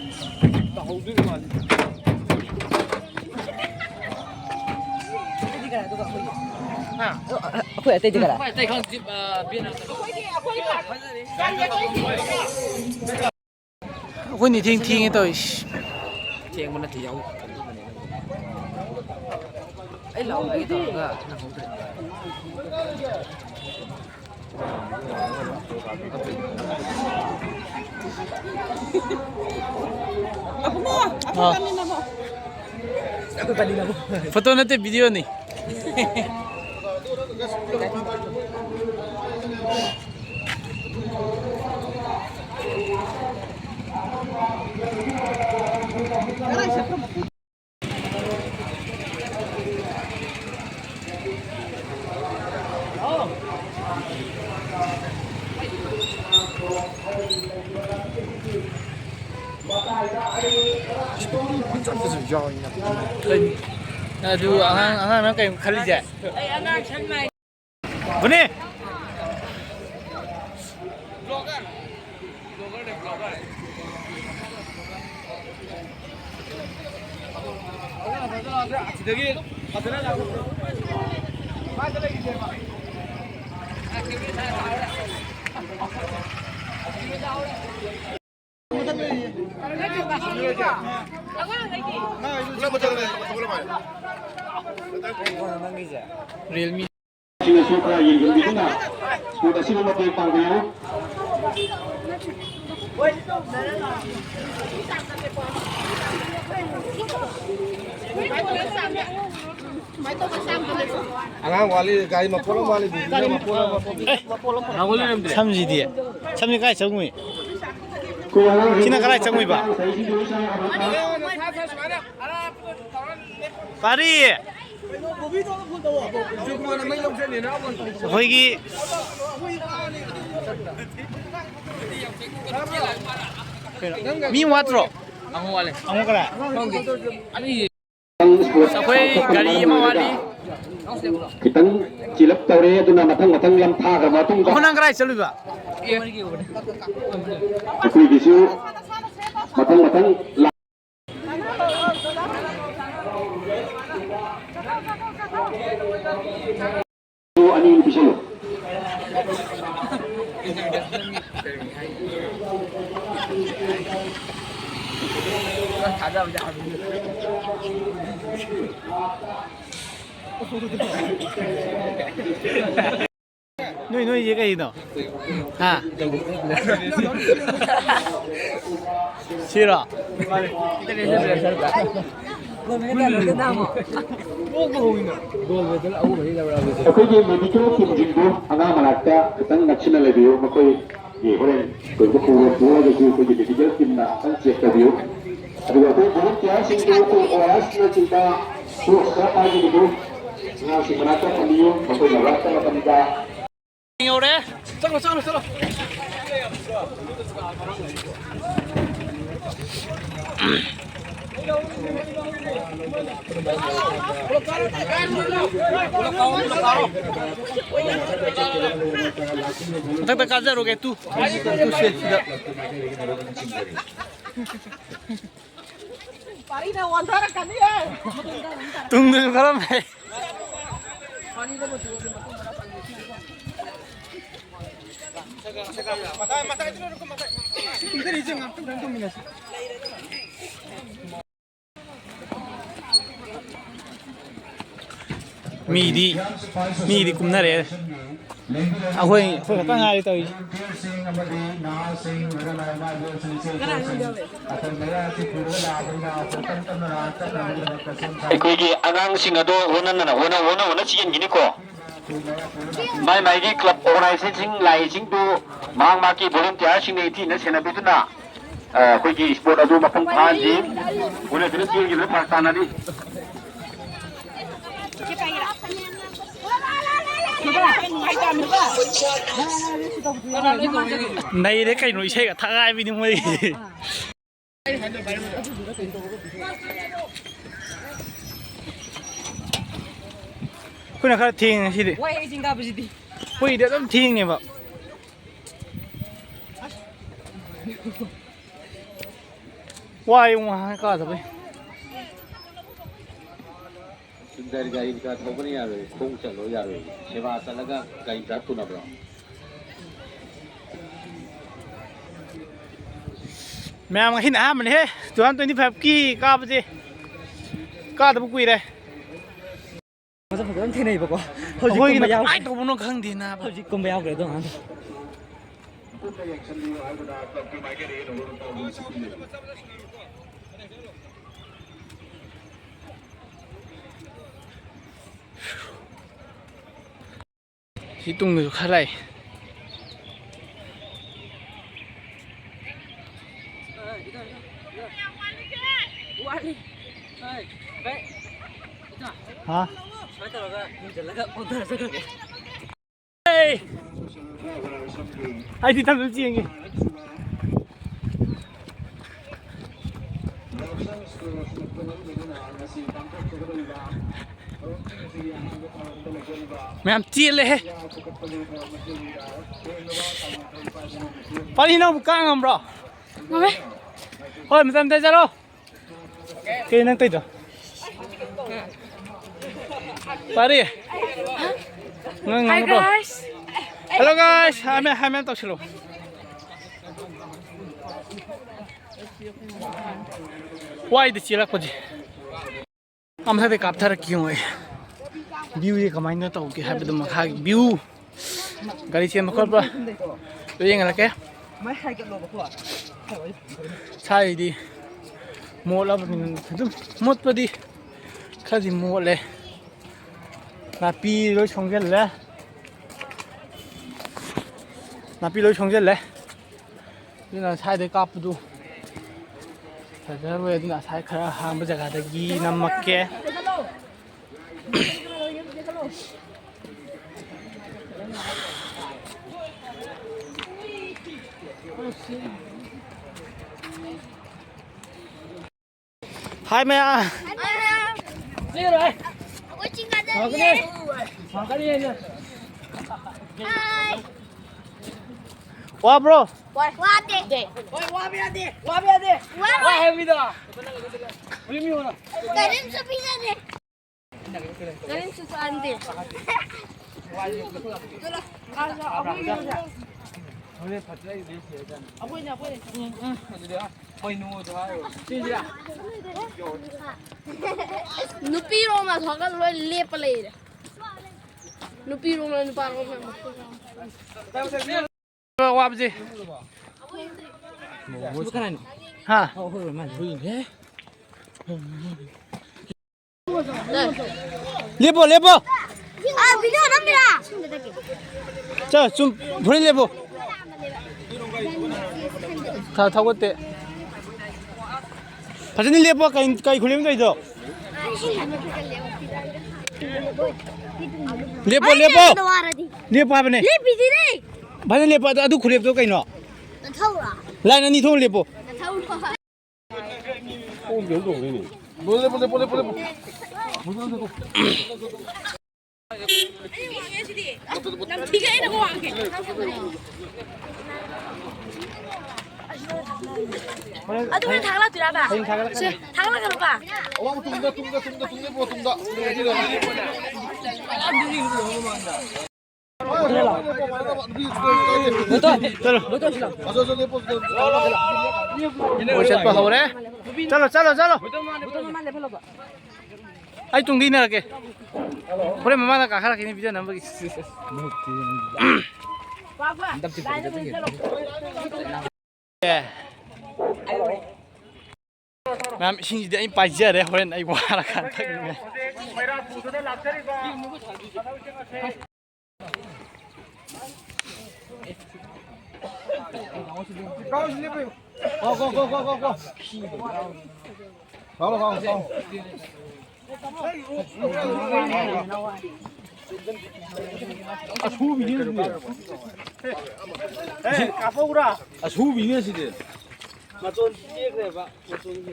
ꯍꯥ? ꯑꯩꯈꯣꯏ ꯑꯇꯩꯗꯤ ꯀꯅꯥ? ꯑꯩꯈꯣꯏ ꯑꯇꯩ ꯈꯪꯗꯦ, ꯑ, ꯕꯦꯟ ꯑꯩꯈꯣꯏꯗꯤ, ꯑꯩꯈꯣꯏ ꯐꯖꯔꯦ꯫ ꯑꯩꯈꯣꯏꯅ ꯏꯊꯦꯡ ꯊꯦꯡꯉꯦ ꯇꯧꯔꯤꯁꯤ꯫ ꯊꯦꯡꯕ ꯅꯠꯇꯦ, ꯌꯥꯎ-, ꯑꯩ ꯂꯥꯎ ꯍꯥꯏꯒꯦ ꯇꯧꯔꯒ ꯅꯪꯍꯧꯗ꯭ꯔꯦ꯫ ꯑꯕꯨꯡꯉꯣ, ꯑꯩꯈꯣꯏ ꯑꯥ꯫ ꯄꯥꯃꯤꯟꯅꯕꯣ꯫ ꯐꯣꯇꯣ ꯅꯠꯇꯦ, ꯚꯤꯗꯤꯑꯣꯅꯤ꯫ ꯑꯗꯨ ꯑꯉꯥꯡ, ꯑꯉꯥꯡꯅ ꯀꯩꯅꯣ ꯈꯜꯂꯤꯁꯦ? ꯕꯨꯅꯤ! ꯔꯤꯌꯦꯜꯃꯤ꯫ ꯁꯤꯡꯅꯁꯨ ꯈꯔ ꯌꯦꯡꯁꯤꯟꯕꯤꯗꯨꯅ ꯁ꯭ꯀꯨꯜ ꯑꯁꯤꯕꯨ ꯃꯇꯦꯡ ꯄꯥꯡꯕꯤꯌꯨ꯫ ꯑꯉꯥꯡ ꯋꯥꯠꯂꯤ, ꯒꯥꯔꯤ ꯃꯄꯣꯠ ꯑꯃ ꯋꯥꯠꯂꯤ, ꯕꯤꯕꯤꯅ ꯃꯄꯣꯠ ꯑꯃ, ꯃꯄꯣꯠ ꯑꯃ꯫ ꯁꯝꯁꯤꯗꯤ, ꯁꯝꯁꯤ ꯀꯥꯏ ꯆꯪꯉꯨꯏ? ꯁꯤꯅ ꯀꯗꯥꯏ ꯆꯪꯉꯨꯏꯕ? ꯀꯔꯤ? ꯑꯩꯈꯣꯏꯒꯤ ꯃꯤ ꯋꯥꯠꯇ꯭ꯔꯣ? ꯑꯃꯨꯛ ꯋꯥꯠꯂꯦ꯫ ꯑꯃꯨꯛ ꯀꯗꯥꯏ? ꯈꯪꯗꯦ꯫ ꯑꯅꯤ꯫ ꯑꯩꯈꯣꯏ ꯒꯥꯔꯤ ꯑꯃ ꯋꯥꯠꯂꯤ꯫ ꯈꯤꯇꯪ ꯆꯤꯂꯞ ꯇꯧꯔꯦ, ꯑꯗꯨꯅ ꯃꯊꯪ ꯃꯊꯪ ꯂꯝ ꯊꯥꯈ꯭ꯔ ꯃꯇꯨꯡꯗ ꯑꯩꯈꯣꯏ ꯅꯪ ꯀꯗꯥꯏ ꯆꯠꯂꯨꯏꯕ? ꯑꯩꯈꯣꯏꯒꯤꯁꯨ ꯃꯊꯪ ꯃꯊꯪ ꯂꯥꯛ-, ꯑꯅꯤ ꯄꯤꯁꯜꯂꯨ꯫ ꯅꯣꯏ, ꯅꯣꯏꯁꯦ ꯀꯩꯅꯣ? ꯍꯥ? ꯁꯤꯔꯣ? ꯑꯩꯈꯣꯏꯒꯤ ꯃꯦꯗꯤꯀꯦꯜ ꯇꯤꯝꯁꯤꯡꯕꯨ ꯑꯉꯥꯡ ꯃꯅꯥꯛꯇ ꯈꯤꯇꯪ ꯅꯛꯁꯤꯟꯅ ꯂꯩꯕꯤꯌꯨ꯫ ꯃꯈꯣꯏꯒꯤ ꯍꯣꯔꯦꯟ ꯀꯩꯒꯨꯝꯕ ꯈꯣꯡ ꯄꯣꯛꯂꯒꯁꯨ ꯑꯩꯈꯣꯏꯒꯤ ꯃꯦꯗꯤꯀꯦꯜ ꯇꯤꯝꯅ ꯑꯝꯇꯪ ꯆꯦꯛ ꯇꯧꯕꯤꯌꯨ꯫ ꯑꯗꯨꯒ ꯑꯩꯈꯣꯏ ꯚꯣꯂꯨꯟꯇꯤꯌꯥꯔꯁꯤꯡꯗꯨ ꯑꯩꯈꯣꯏ ꯑꯣꯑꯥꯔꯑꯦꯁꯅꯆꯤꯡꯕ ꯁꯣꯁꯇ ꯄꯥꯏꯕꯤꯒꯅꯨ꯫ ꯑꯉꯥꯡꯁꯤꯡ ꯃꯅꯥꯛꯇ ꯊꯝꯕꯤꯌꯨ꯫ ꯃꯈꯣꯏꯅ ꯂꯥꯛꯄ ꯃꯇꯝꯗ ꯌꯧꯔꯦ꯫ ꯆꯠꯂꯣ, ꯆꯠꯂꯣ, ꯆꯠꯂꯣ꯫ ꯃꯊꯛꯇ ꯀꯥꯖꯔꯨꯒꯦ, ꯇꯨ꯫ ꯇꯨ ꯁꯦꯠꯁꯤꯗ꯫ ꯋꯥꯔꯤꯅ ꯋꯥꯟꯊꯔꯛꯀꯅꯤꯍꯦ꯫ ꯇꯨꯡꯗꯁꯨ ꯈꯔ ꯐꯩ꯫ ꯃꯤꯗꯤ, ꯃꯤꯗꯤ ꯀꯨꯝꯅꯔꯦ꯫ ꯑꯩꯈꯣꯏ, ꯑꯩꯈꯣꯏ ꯈꯛꯇ ꯉꯥꯏꯔꯦ ꯇꯧꯔꯤꯁꯦ꯫ ꯑꯩꯈꯣꯏꯒꯤ ꯑꯉꯥꯡꯁꯤꯡ ꯑꯗꯣ ꯍꯣꯠꯅꯅ, ꯍꯣꯠꯅ, ꯍꯣꯠꯅ, ꯍꯣꯠꯅ ꯆꯦꯟꯈꯤꯅꯤꯀꯣ꯫ ꯃꯥꯏ ꯃꯥꯏꯒꯤ ꯀ꯭ꯂꯕ ꯑꯣꯔꯒꯅꯥꯏꯖꯦꯁꯟꯁꯤꯡ ꯂꯥꯛꯏꯁꯤꯡꯗꯨ ꯃꯍꯥꯛ ꯃꯍꯥꯛꯀꯤ ꯚꯣꯂꯨꯟꯇꯤꯌꯥꯔꯁꯤꯡꯅ ꯏꯊꯤꯅ ꯁꯦꯟꯅꯕꯤꯗꯨꯅ ꯑ, ꯑꯩꯈꯣꯏꯒꯤ ꯁ꯭ꯄꯣꯔꯠ ꯑꯗꯨ ꯃꯄꯨꯡ ꯐꯥꯍꯟꯁꯤ꯫ ꯎꯅꯗꯨꯅ ꯆꯦꯟꯈꯤꯕꯗ ꯐꯔꯛ ꯇꯥꯅꯔꯤ꯫ ꯅꯩꯔꯦ ꯀꯩꯅꯣ, ꯏꯁꯩꯒ ꯊꯛ ꯍꯥꯏꯕꯤꯅꯤ ꯃꯣꯏ꯫ ꯑꯩꯈꯣꯏꯅ ꯈꯔ ꯊꯦꯡꯉꯦ ꯉꯁꯤꯗꯤ꯫ ꯋꯥꯏ, ꯑꯩ ꯆꯤꯡ ꯀꯥꯕꯁꯤꯗꯤ꯫ ꯑꯩꯈꯣꯏꯗꯤ ꯑꯗꯨꯝ ꯊꯦꯡꯉꯦꯕ꯫ ꯋꯥꯏ ꯉꯍꯥꯟ ꯀꯥꯗꯕꯩ꯫ ꯆꯨꯝꯗꯔ ꯒꯥꯔꯤ ꯃꯆꯥ ꯊꯧꯕꯅ ꯌꯥꯔꯣꯏ, ꯈꯣꯡ ꯆꯠꯂꯣ ꯌꯥꯔꯣꯏ, ꯁꯦꯕꯥ ꯆꯠꯂꯒ ꯒꯥꯔꯤ ꯃꯆꯥ ꯊꯨꯅꯕ꯭ꯔꯣ? ꯃꯌꯥꯝ ꯉꯁꯤꯅ ꯑꯍꯥꯟꯕꯅꯦꯍꯦ, two thousand twenty five ꯀꯤ ꯀꯥꯕꯁꯦ꯫ ꯀꯥꯗꯕ ꯀꯨꯏꯔꯦ꯫ ꯃꯁꯛ ꯐꯖꯕ ꯑꯃ ꯊꯦꯡꯅꯩꯕꯀꯣ꯫ ꯍꯧꯖꯤꯛ ꯑꯩꯈꯣꯏꯒꯤꯅ ꯀꯨꯝꯕ ꯌꯥꯎ-, ꯀꯃꯥꯏꯅ ꯇꯧꯕꯅꯣ ꯈꯪꯗꯦ ꯅꯥꯕ꯫ ꯍꯧꯖꯤꯛ ꯀꯨꯝꯕ ꯌꯥꯎꯈ꯭ꯔꯦ ꯑꯗꯣ ꯑꯉꯥꯡꯗꯣ꯫ ꯁꯤ ꯇꯨꯡꯗꯁꯨ ꯈꯔ ꯂꯥꯛꯏ꯫ ꯍꯥ? ꯑꯩ, ꯑꯩꯗꯤ ꯇꯞ ꯇꯞ ꯆꯦꯟꯒꯦ꯫ ꯃꯌꯥꯝ ꯆꯦꯜꯂꯦꯍꯦ꯫ ꯄꯥꯔꯤ, ꯅꯪꯕꯨ ꯀꯥ ꯉꯝꯕ꯭ꯔꯣ? ꯉꯝꯃꯦ꯫ ꯍꯣꯏ, ꯃꯇꯝ ꯇꯥꯖꯔꯣ꯫ ꯀꯩ ꯅꯪ ꯇꯧꯗꯣ? ꯄꯥꯔꯤ꯫ ꯅꯪ Hi, ꯉꯥꯡꯉꯨꯔꯣ꯫ Guys. Hello, guys. ꯍꯥꯏ ꯃꯌꯥꯝ, ꯍꯥꯏ ꯃꯌꯥꯝ ꯇꯧꯁꯤꯜꯂꯣ꯫ ꯋꯥꯏꯗ ꯆꯦꯜꯂꯛꯄꯁꯦ꯫ ꯑꯥ ꯃꯊꯛꯇꯩ ꯀꯥꯞꯊꯔꯛꯀꯦ ꯌꯦꯡꯉꯣ ꯑꯩ꯫ View ꯁꯦ ꯀꯃꯥꯏꯅ ꯇꯧꯒꯦ ꯍꯥꯏꯕꯗꯣ, ꯃꯈꯥꯒꯤ view꯫ ꯒꯥꯔꯤ ꯆꯦꯟꯕ ꯈꯣꯠꯄ ꯂꯣꯏ ꯌꯦꯡꯍꯜꯂꯛꯀꯦ꯫ ꯁ꯭ꯋꯥꯏꯗꯤ ꯃꯣꯠꯂꯕꯅꯤꯅ ꯑꯗꯨꯝ ꯃꯣꯠꯄꯗꯤ ꯈꯔꯗꯤ ꯃꯣꯠꯂꯦ꯫ ꯅꯥꯄꯤ ꯂꯣꯏ ꯁꯣꯡꯖꯜꯂꯦ꯫ ꯅꯥꯄꯤ ꯂꯣꯏ ꯁꯣꯡꯖꯜꯂꯦ꯫ ꯑꯗꯨꯅ ꯁ꯭ꯋꯥꯏꯗꯩ ꯀꯥꯞꯄꯗꯨ ꯐꯖꯔꯣꯏ, ꯑꯗꯨꯅ ꯉꯁꯥꯏ ꯈꯔ ꯍꯥꯡꯕ ꯖꯒꯥꯗꯒꯤ ꯅꯝꯃꯛꯀꯦ꯫ ꯍꯥꯏ ꯃꯌꯥꯝ꯫ ꯑꯩꯈꯣꯏ ꯆꯤꯡ ꯀꯥꯖꯔꯤꯌꯦ꯫ ꯍꯥꯏ꯫ ꯋꯥꯕ꯭ꯔꯣ? ꯋꯥꯗꯦ꯫ ꯍꯣꯏ, ꯋꯥꯕ ꯌꯥꯗꯦ꯫ ꯋꯥꯕ ꯌꯥꯗꯦ꯫ ꯋꯥꯔꯣꯏ꯫ ꯋꯥ ꯍꯥꯏꯕꯤꯗꯣ꯫ ꯀꯔꯤꯝꯁꯨ ꯄꯤꯖꯗꯦ꯫ ꯀꯔꯤꯝꯁꯨ ꯆꯥꯍꯟꯗꯦ꯫ ꯅꯨꯄꯤꯔꯣꯝꯅ ꯊꯣꯛꯑꯒ ꯂꯣꯏ ꯂꯦꯞꯄ ꯂꯩꯔꯦ꯫ ꯅꯨꯄꯤꯔꯣꯝꯅ ꯅꯨꯄꯥꯔꯣꯝꯅ꯫ ꯋꯥꯕꯁꯦ꯫ ꯁꯤꯕꯨ ꯀꯅꯥꯅꯣ? ꯍꯥ? ꯑꯣ, ꯍꯣꯏ, ꯍꯣꯏ, ꯃꯥꯅꯦ꯫ ꯍꯨꯏꯅꯦ꯫ ꯂꯦꯞꯄꯣ, ꯂꯦꯞꯄꯣ꯫ ꯑꯥ, video ꯅꯝꯃꯤꯔꯥ? ꯆꯥ, ꯁꯨꯝ ꯐꯨꯔꯤꯠ ꯂꯦꯞꯄꯣ꯫ ꯊꯥ ꯊꯧꯒꯠꯇꯦ꯫ ꯐꯖꯅ ꯂꯦꯞꯄꯣ꯫ ꯀꯩ, ꯀꯩ ꯈꯨꯂꯦꯝ ꯇꯧꯔꯤꯗꯣ? ꯂꯦꯞꯄꯣ, ꯑꯩ ꯂꯦꯞꯄꯣ꯫ ꯂꯦꯞꯄꯗ ꯋꯥꯔꯗꯤ꯫ ꯂꯦꯞꯄꯣ ꯍꯥꯏꯕꯅꯦ꯫ ꯂꯦꯞꯄꯤꯁꯤꯗꯤ꯫ ꯐꯖꯅ ꯂꯦꯞꯄꯣ꯫ ꯑꯗꯨ, ꯑꯗꯨ ꯈꯨꯂꯦꯞꯇꯣ ꯀꯩꯅꯣ? ꯅꯊꯧꯔꯣ? Line ꯑꯅꯤ ꯊꯣꯛꯅ ꯂꯦꯞꯄꯣ꯫ ꯅꯊꯧꯔꯣ? ꯂꯦꯞꯄꯣ, ꯂꯦꯞꯄꯣ, ꯂꯦꯞꯄꯣ, ꯂꯦꯞꯄꯣ꯫ ꯅꯝꯊꯤꯒꯦ ꯑꯩꯅ ꯋꯥꯡꯒꯦ꯫ ꯑꯗꯨ ꯍꯣꯔꯦꯟ ꯊꯥꯒꯠꯂꯛꯇꯣꯏꯔꯕ? ꯍꯌꯦꯡ ꯊꯥꯒꯠꯂꯛꯀꯅꯤ꯫ ꯁꯦ, ꯊꯥꯒꯠꯂꯛꯀꯅꯨꯀꯣ꯫ ꯑꯋꯥꯡ ꯇꯨꯡꯗ, ꯇꯨꯡꯗ, ꯇꯨꯡꯗ, ꯇꯨꯡꯗ ꯂꯦꯞꯄꯣ, ꯇꯨꯡꯗ꯫ ꯆꯠꯄ ꯍꯧꯔꯦ꯫ ꯆꯠꯂꯣ, ꯆꯠꯂꯣ, ꯆꯠꯂꯣ꯫ ꯑꯩ ꯇꯨꯡꯗ ꯏꯟꯅꯔꯛꯀꯦ꯫ ꯍꯣꯔꯦꯟ ꯃꯃꯥꯡꯗ ꯀꯥꯈꯠꯂꯛꯈꯤꯅꯤ video ꯅꯝꯕꯒꯤ꯫ ꯑꯦ꯫ ꯃꯌꯥꯝ, ꯏꯁꯤꯡꯁꯤꯗꯤ ꯑꯩ ꯄꯥꯏꯖꯔꯦ, ꯍꯣꯔꯦꯟ ꯑꯩ ꯋꯥꯔꯀꯥꯟꯗ ꯊꯛꯅꯤꯡꯉꯥꯏ꯫ Go, go, go, go, go, go. Vamos, vamos, vamos. ꯑꯁꯨꯕꯤꯅꯦ ꯁꯤꯗꯤ꯫ ꯑꯦ, ꯀꯥꯞꯍꯧꯔꯥ? ꯑꯁꯨꯕꯤꯅꯦ ꯁꯤꯗꯤ꯫ ꯃꯇꯣꯟ ꯇꯦꯛꯈ꯭ꯔꯦꯕ, ꯃꯇꯣꯟꯒꯤ꯫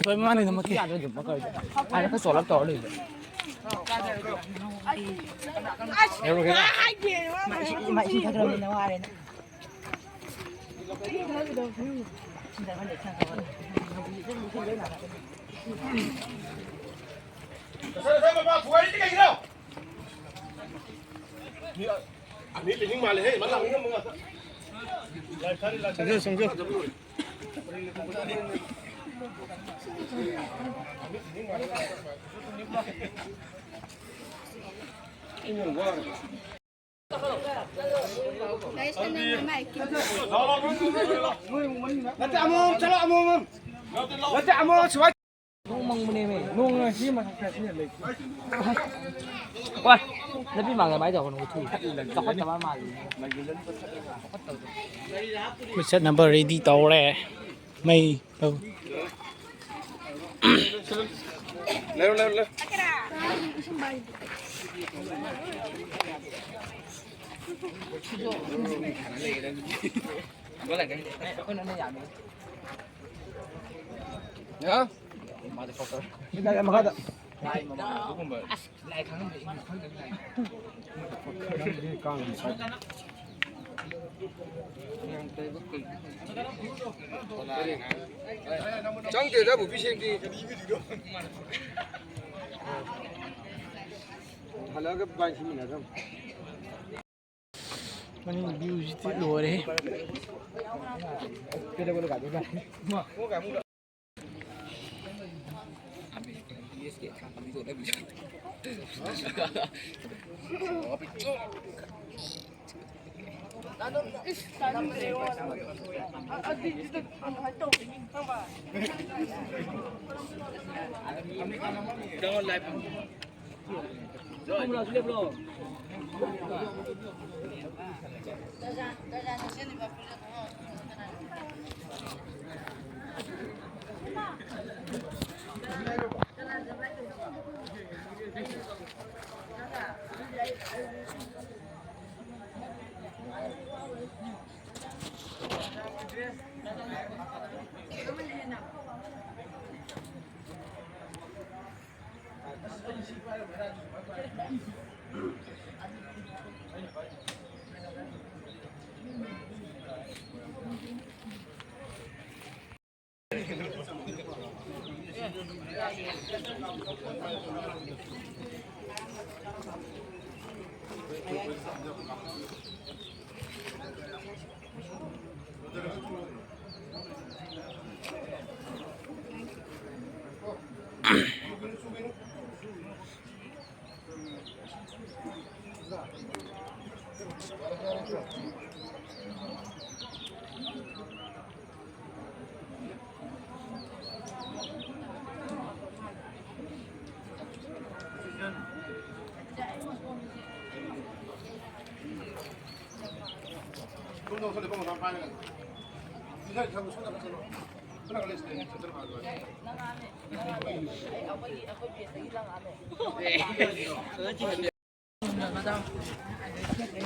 ꯂꯣꯏ ꯃꯥꯅꯤꯗ ꯃꯛꯀꯤ꯫ ꯑꯥꯗ ꯈꯔ ꯆꯣꯜꯂꯞ ꯇꯧꯔ ꯂꯩꯕ꯫ ꯏꯃꯥ ꯏꯁꯤꯡ ꯊꯛꯈ꯭ꯔꯕꯅꯤꯅ ꯋꯥꯔꯦꯅ꯫ ꯆꯪꯁꯤꯜꯂꯨ, ꯆꯪꯁꯤꯜꯂꯨ꯫ ꯅꯠꯇꯦ, ꯑꯃꯃꯝ ꯆꯠꯂꯣ, ꯑꯃꯃꯝ꯫ ꯅꯠꯇꯦ, ꯑꯃꯃꯝ ꯁꯨꯃꯥꯏ-, ꯅꯣꯡ ꯃꯪꯕꯅꯦꯃꯦ꯫ ꯅꯣꯡ ꯉꯁꯤ ꯃꯊꯛꯇ ꯁꯤꯅ ꯂꯩ꯫ ꯋꯥ, ꯅꯨꯄꯤ ꯃꯥꯡꯒ ꯃꯥꯏ ꯇꯧꯒꯅꯨ, ꯊꯨꯏ꯫ ꯆꯥꯎꯈꯠꯇꯕ ꯃꯥꯜꯂꯤ꯫ ꯑꯩꯈꯣꯏ ꯆꯠꯅꯕ ready ꯇꯧꯔꯦ꯫ ꯃꯩ ꯇꯧ꯫ ꯂꯩꯔꯣ, ꯂꯩꯔꯣ, ꯂꯩꯔꯣ꯫ ꯌꯥ? ꯃꯈꯥꯗ꯫ ꯆꯪꯗꯦꯗ ꯕꯨꯕꯤꯁꯦꯡꯗꯤ꯫ ꯍꯜꯂꯛꯑꯒ ꯄꯥꯏ ꯁꯤꯃꯤꯟꯅꯗ꯭ꯔꯣ? ꯃꯅꯤꯡ view ꯁꯤꯗꯤ ꯂꯣꯏꯔꯦꯍꯦ꯫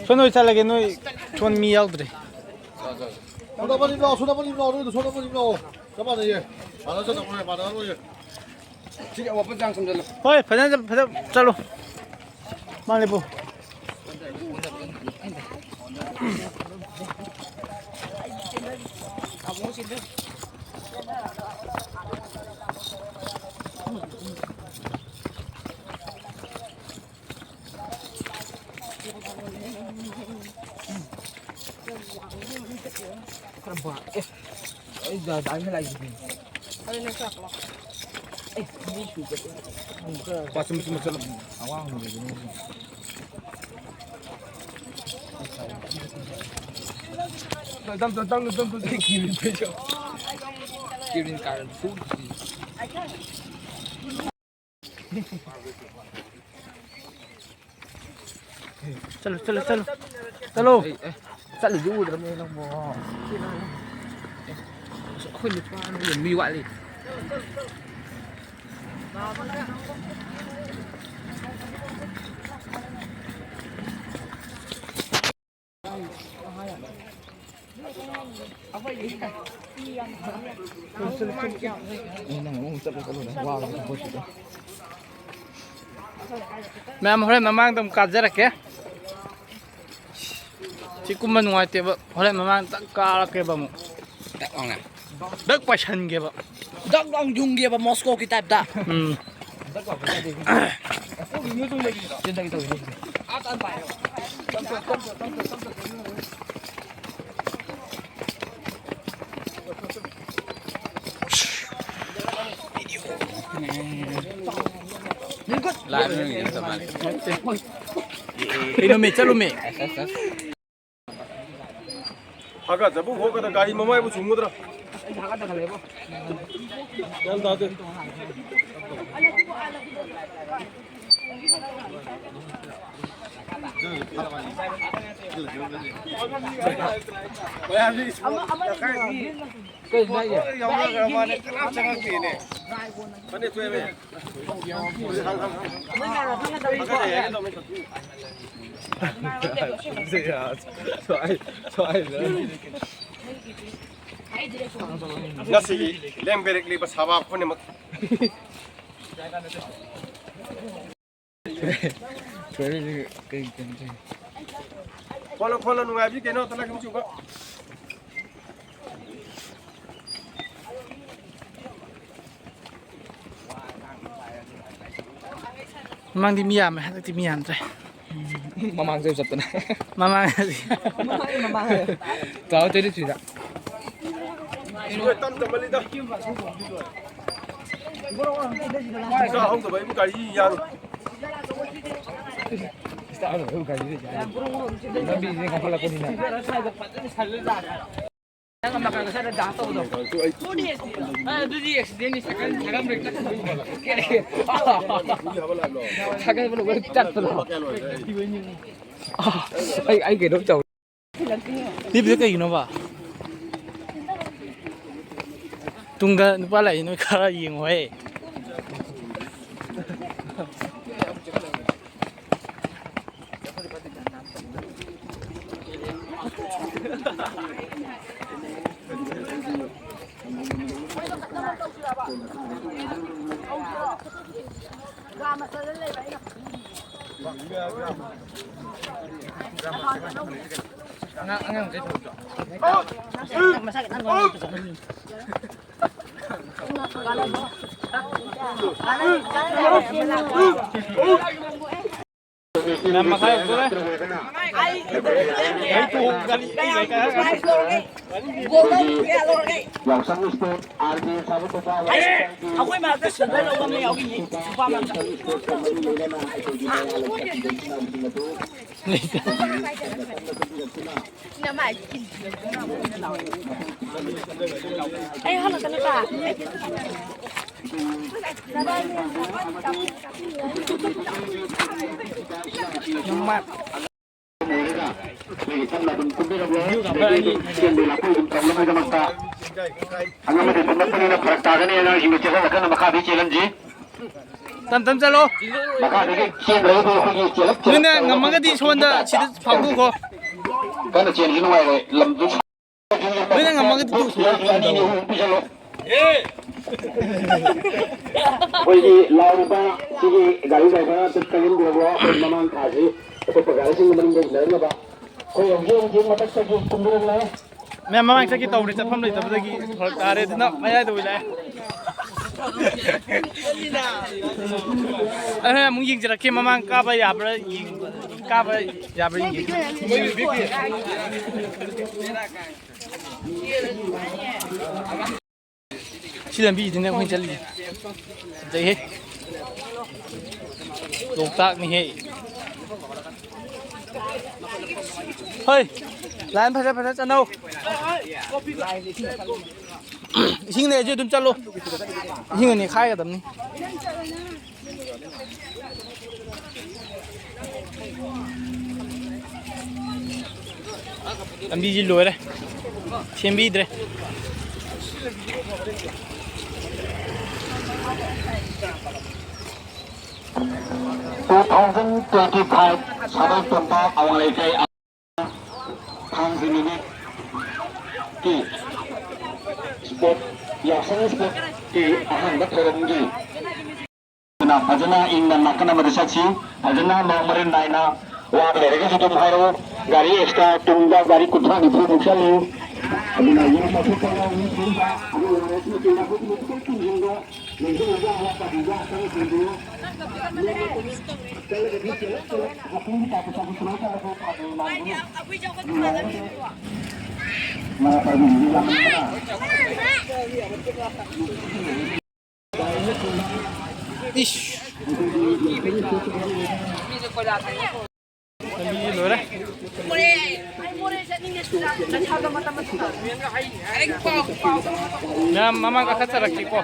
ꯁꯣꯝꯗ ꯑꯣꯏ ꯆꯠꯂꯒꯦ, ꯅꯣꯏ ꯁꯣꯝ ꯃꯤ ꯌꯥꯎꯗ꯭ꯔꯦ꯫ ꯁꯣꯝꯗ ꯄꯅꯤ ꯂꯥꯛꯑꯣ, ꯁꯣꯝꯗ ꯄꯅꯤ ꯂꯥꯛꯑꯣ, ꯅꯣꯏꯗꯣ ꯁꯣꯝꯗ ꯄꯅꯤ ꯂꯥꯛꯑꯣ꯫ ꯆꯞ ꯃꯥꯟꯅꯩꯌꯦ꯫ ꯃꯥꯟꯅ ꯆꯠꯇꯧꯕꯅꯦ, ꯃꯥꯟꯅꯔꯣꯏꯌꯦ꯫ ꯁꯤꯒꯤ ꯑꯃꯣꯠꯄ ꯆꯥꯡ ꯁꯨꯝꯖꯜꯂꯨ꯫ ꯍꯣꯏ, ꯐꯖꯅ, ꯐꯖꯅ ꯆꯠꯂꯨ꯫ ꯃꯥꯅꯦ ꯄꯨ꯫ ꯇꯝ ꯇꯝ ꯇꯝ ꯇꯝ ꯇꯝ ꯀꯤꯔꯤꯟ ꯄꯩꯁꯥ꯫ ꯀꯤꯔꯤꯟ ꯀꯥꯔꯟ ꯐꯨ꯫ ꯆꯠꯂꯨ, ꯆꯠꯂꯨ, ꯆꯠꯂꯨ꯫ ꯆꯠꯂꯨ꯫ ꯑꯦ, ꯑꯦ, ꯆꯠꯂꯤꯗꯨ ꯎꯗ꯭ꯔꯕꯅꯦ ꯅꯪꯕꯣ꯫ ꯑꯦ, ꯑꯩꯈꯣꯏ ꯅꯨꯄꯥ ꯑꯃ ꯌꯦꯡꯕꯤ ꯋꯥꯠꯂꯤ꯫ ꯃꯌꯥꯝ ꯍꯣꯔꯦꯟ ꯃꯃꯥꯡꯗ ꯑꯃꯨꯛ ꯀꯥꯖꯔꯛꯀꯦ꯫ ꯁꯤ ꯀꯨꯝꯕ ꯅꯨꯡꯉꯥꯏꯇꯦꯕ꯫ ꯍꯣꯔꯦꯟ ꯃꯃꯥꯡ ꯇꯛ ꯀꯥꯔꯛꯀꯦꯕ ꯑꯃꯨꯛ꯫ ꯗꯛ ꯂꯥꯎꯅ꯫ ꯗꯛ ꯄꯥꯏꯁꯟꯒꯦꯕ꯫ ꯗꯛ ꯂꯥꯎ ꯌꯨꯡꯒꯦꯕ ꯃꯣꯁꯀꯣꯒꯤ ꯇꯥꯏꯞꯇ꯫ ꯎꯝ꯫ ꯂꯥꯛꯑꯦ, ꯅꯣꯏꯒꯤ ꯅꯠꯇ ꯃꯥꯜꯂꯦ꯫ ꯀꯩꯅꯣꯃꯤ, ꯆꯠꯂꯨꯃꯤ꯫ ꯍꯥꯒꯠꯆꯕ ꯈꯣꯠꯀꯗ ꯒꯥꯔꯤ ꯃꯃꯥꯏꯕꯨ ꯆꯨꯝꯒꯗ꯭ꯔꯥ? ꯒ꯭ꯌꯥꯟ ꯇꯥꯗꯦ꯫ ꯃꯌꯥꯝꯁꯤ ꯁ꯭ꯀꯨꯜ ꯀꯩꯅꯣ ꯍꯥꯏꯁꯦ? ꯌꯥꯎꯅꯈ꯭ꯔ ꯃꯥꯅꯦ, ꯀꯅꯥꯝ ꯆꯪꯉꯛꯇꯦꯅꯦ꯫ ꯐꯅꯦꯛ ꯊꯣꯛꯑꯦꯃꯦ꯫ ꯉꯁꯤꯒꯤ ꯂꯦꯡ ꯕꯦꯔꯦꯛ ꯂꯩꯕ ꯁꯥꯕꯥ ꯄꯨꯝꯅꯃꯛ꯫ ꯈꯣꯠꯂꯣ, ꯈꯣꯠꯂꯣ, ꯅꯨꯡꯉꯥꯏꯕꯤ ꯀꯩꯅꯣ, ꯇꯂꯛ ꯆꯨꯕ꯫ ꯃꯃꯥꯡꯗꯤ ꯃꯤ ꯌꯥꯝꯃꯦ, ꯍꯟꯗꯛꯇꯤ ꯃꯤ ꯌꯥꯝꯗ꯭ꯔꯦ꯫ ꯃꯃꯥꯡꯗ ꯆꯠꯇꯅ꯫ ꯃꯃꯥꯡꯗꯤ꯫ ꯃꯃꯥꯡ, ꯃꯃꯥꯡ ꯍꯥꯏꯌꯣ꯫ ꯇꯨ ꯊꯥꯎꯖꯟ ꯇ꯭ꯋꯦꯟꯇꯤ ꯊ꯭ꯔꯤꯗ꯫ ꯁꯤꯗ ꯇꯝ ꯇꯝꯃꯜꯂꯤꯗ꯫ ꯆꯥ ꯍꯧꯗꯕ ꯑꯩꯕꯨ ꯒꯥꯔꯤ ꯌꯥꯔꯣꯏ꯫ ꯂꯝꯕꯤꯁꯤꯅ ꯀꯟꯈꯠꯂꯛꯄꯅꯤꯅ꯫ ꯅꯪ ꯑꯃ ꯀꯥꯟꯗ ꯁ꯭ꯋꯥꯏꯗ ꯗꯥꯟꯁ ꯇꯧꯕꯗꯣ꯫ ꯑꯗꯨꯗꯤ ꯑꯦꯛꯁꯤꯗꯦꯟꯅꯤ, ꯁꯥꯏꯀꯜ, ꯁꯥꯏꯀꯜ ꯕ꯭ꯔꯦꯛ ꯇꯠꯈꯤꯕꯩꯅꯦ꯫ ꯁꯥꯏꯀꯜ ꯕ꯭ꯔꯦꯛ ꯇꯠꯄꯗꯣ꯫ ꯑꯩ, ꯑꯩ ꯀꯩꯅꯣꯝ ꯇꯧ꯫ ꯂꯤꯞꯁꯦ ꯀꯩꯒꯤꯅꯣꯕ? ꯇꯨꯡꯗ ꯅꯨꯄꯥ ꯂꯥꯛꯏ, ꯅꯣꯏ ꯈꯔ ꯌꯦꯡꯉꯣꯍꯦ꯫ ꯌꯥꯝ ꯃꯈꯥ ꯌꯧꯗꯣꯔꯦ꯫ ꯑꯩ ꯇꯣꯡ ꯒꯥꯔꯤ ꯑꯩ ꯂꯩꯀꯥꯏ ꯌꯥꯎꯁꯪ ꯏꯁꯄꯣꯔꯠ ꯑꯥꯔ ꯕꯤ ꯑꯦ ꯁꯥꯕ ꯇꯣꯄꯥ ꯑꯩꯈꯣꯏ ꯃꯔꯛꯇ ꯁꯤꯜꯚꯔ ꯂꯧꯕ ꯑꯃ ꯌꯥꯎꯔꯤꯌꯦ, ꯅꯨꯄꯥ ꯃꯔꯛꯇ꯫ ꯑꯩ ꯍꯜꯂꯛꯀꯅꯨꯀꯣ꯫ ꯑꯉꯥꯡ ꯑꯃꯗꯤ ꯊꯣꯛꯂꯛꯄꯅꯤꯅ ꯐꯔꯛ ꯇꯥꯒꯅꯤ, ꯑꯉꯥꯡꯁꯤꯡꯅ ꯆꯦꯜꯍꯜꯂꯛꯀꯅꯨ, ꯃꯈꯥꯗꯤ ꯆꯦꯜꯍꯟꯁꯤ꯫ ꯇꯝ ꯇꯝ ꯆꯠꯂꯣ꯫ ꯃꯈꯥꯗꯒꯤ ꯆꯦꯟꯗ꯭ꯔꯒꯗꯤ ꯑꯩꯈꯣꯏꯒꯤ ꯆꯦꯜꯂꯞ ꯆꯦꯜꯂꯞ ꯅꯣꯏꯅ ꯉꯝꯃꯒꯗꯤ ꯁꯣꯝꯗ ꯁꯤꯗ ꯐꯥꯎꯗꯣꯛꯈꯣ꯫ ꯀꯟꯅ ꯆꯦꯟꯁꯤ ꯅꯨꯡꯉꯥꯏꯔꯣꯏ, ꯂꯝꯗꯨ꯫ ꯅꯣꯏꯅ ꯉꯝꯃꯒꯗꯤ ꯇꯣꯛꯊꯣꯛꯑꯣ꯫ ꯑꯩꯈꯣꯏꯒꯤ ꯂꯥꯎꯔꯤꯕ ꯁꯤꯒꯤ ꯒꯥꯔꯤ ꯗ꯭ꯔꯥꯏꯚꯔ ꯑꯗꯨ ꯀꯜꯍꯟꯕꯤꯔꯕ꯭ꯔꯣ? ꯑꯩꯈꯣꯏ ꯃꯃꯥꯡ ꯊꯥꯁꯤ ꯑꯇꯣꯞꯄ ꯒꯥꯔꯤꯁꯤꯡꯒ ꯃꯅꯤꯡꯗ ꯏꯟꯅꯔꯝꯅꯕ ꯑꯩꯈꯣꯏ ꯍꯧꯖꯤꯛ ꯍꯧꯖꯤꯛ ꯃꯊꯛꯇꯒꯤ ꯀꯨꯝꯕꯤꯔꯛꯂꯦ꯫ ꯃꯌꯥꯝ ꯃꯃꯥꯡ ꯆꯠꯀꯦ ꯇꯧꯕꯅꯤ, ꯆꯠꯐꯝ ꯂꯩꯇꯕꯗꯒꯤ ꯐꯔꯛ ꯇꯥꯔꯦ, ꯑꯗꯨꯅ ꯃꯌꯥꯏꯗ ꯑꯣꯏ ꯂꯥꯛꯑꯦ꯫ ꯑꯩ ꯍꯣꯔꯦꯟ ꯑꯃꯨꯛ ꯌꯦꯡꯖꯔꯛꯀꯦ, ꯃꯃꯥꯡ ꯀꯥꯕ ꯌꯥꯕ꯭ꯔꯥ ꯌꯦꯡ-, ꯀꯥꯕ ꯌꯥꯕ꯭ꯔꯥ ꯌꯦꯡꯒꯦ꯫ ꯁꯤ ꯂꯝꯕꯤꯁꯤꯗꯅꯦ ꯑꯩꯈꯣꯏꯅ ꯆꯠꯂꯤꯁꯦ꯫ ꯐꯖꯩꯍꯦ꯫ ꯂꯣꯛꯇꯥꯛꯅꯤꯍꯦ꯫ ꯍꯣꯏ, line ꯐꯖ ꯐꯖ ꯆꯠꯅꯧ꯫ ꯏꯁꯤꯡ ꯂꯩꯔꯁꯨ ꯑꯗꯨꯝ ꯆꯠꯂꯣ꯫ ꯏꯁꯤꯡ ꯑꯅꯤ ꯈꯥꯏꯒꯗꯕꯅꯤ꯫ ꯂꯝꯕꯤꯁꯤ ꯂꯣꯏꯔꯦ, ꯁꯦꯝꯕꯤꯗ꯭ꯔꯦ꯫ Two thousand twenty five ꯁꯥꯕꯜ ꯇꯣꯝꯕ ꯑꯋꯥꯡ ꯂꯩꯀꯥꯏ ꯊꯥꯡꯖ ꯅꯨꯃꯤꯠꯀꯤ sport, ꯌꯥꯎꯁꯪ sportꯀꯤ ꯑꯍꯥꯟꯕ ꯊꯧꯔꯝꯒꯤ ꯑꯗꯨꯅ ꯐꯖꯅ ꯏꯪꯅ ꯅꯥꯀꯟ ꯑꯃꯗ ꯆꯠꯁꯤ꯫ ꯐꯖꯅ ꯃꯑꯣꯡ ꯃꯔꯤꯟ ꯅꯥꯏꯅ ꯋꯥ ꯂꯩꯔꯒꯁꯨ ꯑꯗꯨꯝ ꯍꯥꯏꯔꯛꯎ꯫ ꯒꯥꯔꯤ extra ꯇꯨꯡꯗ ꯒꯥꯔꯤ ꯀꯨꯟꯊ꯭ꯔꯥ ꯅꯤꯐꯨꯃꯨꯛ ꯆꯠꯂꯤ꯫ ꯑꯗꯨꯅ ꯌꯨꯝ ꯆꯠꯊꯣꯛꯄ ꯌꯥꯎꯔꯤ꯫ ꯑꯗꯨ ꯑꯣꯏꯔꯁꯨ ꯃꯇꯨꯡ ꯃꯈꯣꯏꯒꯤ ꯃꯇꯨꯡ ꯇꯨꯡꯁꯤꯟꯕ ꯂꯦꯡꯖꯨꯝ ꯂꯦꯡꯖꯥ ꯍꯥꯏꯕ ꯄꯥꯔꯇꯤꯗ ꯆꯪꯁꯤꯟꯕꯤꯌꯨ꯫ ꯆꯠꯂꯒꯗꯤ ꯆꯦꯜꯂꯞ ꯆꯦꯜꯂꯞ ꯋꯥꯛꯀꯤꯡꯒꯤ ꯇꯥꯏꯞꯇ ꯆꯠꯄ ꯁꯨꯃꯥꯏꯅ ꯇꯧꯔꯒ ꯐꯥꯒꯤ ꯃꯥꯟꯕꯅꯤ꯫ ꯃꯔꯛ ꯄꯥꯏꯕꯤꯕꯗꯤ ꯌꯥꯝ ꯅꯨꯡꯉꯥꯏ꯫ ꯏꯁ꯫ ꯂꯝꯕꯤꯁꯤ ꯂꯣꯏꯔꯦ꯫ ꯃꯌꯥꯝ ꯃꯃꯥꯡ ꯀꯥꯈꯠꯆꯔꯛꯁꯤꯀꯣ꯫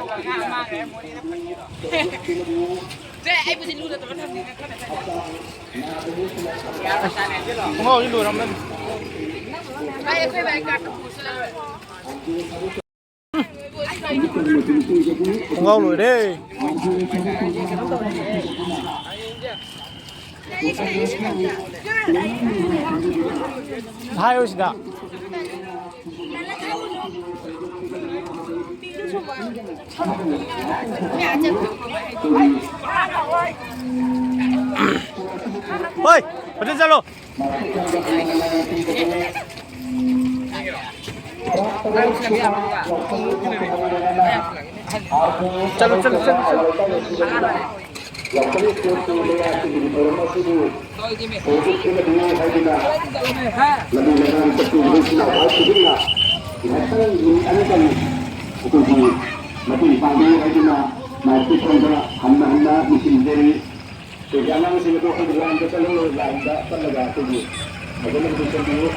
ꯈꯣꯡꯒ꯭ꯔꯥꯎꯁꯤ ꯂꯣꯏꯔꯝꯃꯅꯤ꯫ ꯈꯣꯡꯒ꯭ꯔꯥꯎ ꯂꯣꯏꯔꯦ꯫ ꯍꯥꯏꯌꯣ ꯁꯤꯗ꯫ ꯍꯣꯏ, ꯐꯖꯅ ꯆꯠꯂꯣ꯫ ꯆꯠꯂꯣ, ꯆꯠꯂꯣ, ꯆꯠꯂꯣ, ꯆꯠꯂꯣ꯫ ꯂꯝꯕꯤ ꯂꯝꯂꯥꯡ ꯆꯠꯄꯤꯕ ꯏꯆꯤꯜ ꯏꯅꯥꯎ ꯈꯨꯗꯤꯡꯃꯛ ꯉꯥꯏꯍꯥꯛꯇꯪ ꯃꯤꯅꯤꯠ ꯑꯅꯤꯇꯪ ꯑꯩꯈꯣꯏꯒꯤ ꯃꯇꯦꯡ ꯄꯥꯡꯕꯤꯌꯨ ꯍꯥꯏꯗꯨꯅ ꯃꯥꯏꯛꯀꯤ ꯁꯣꯝꯗ ꯍꯟꯅ ꯍꯟꯅ ꯅꯤꯡꯁꯤꯡꯖꯔꯤ꯫ ꯑꯩꯈꯣꯏꯒꯤ ꯑꯉꯥꯡꯁꯤꯡ ꯑꯗꯨ ꯑꯩꯈꯣꯏꯒꯤ ꯂꯥꯏꯟꯗ ꯆꯠꯍꯜꯂꯣ, ꯂꯥꯏꯟꯗ ꯆꯠꯂꯒ ꯑꯩꯈꯣꯏꯒꯤ ꯐꯖꯅ ꯄꯨꯁꯟꯕꯤꯌꯨ꯫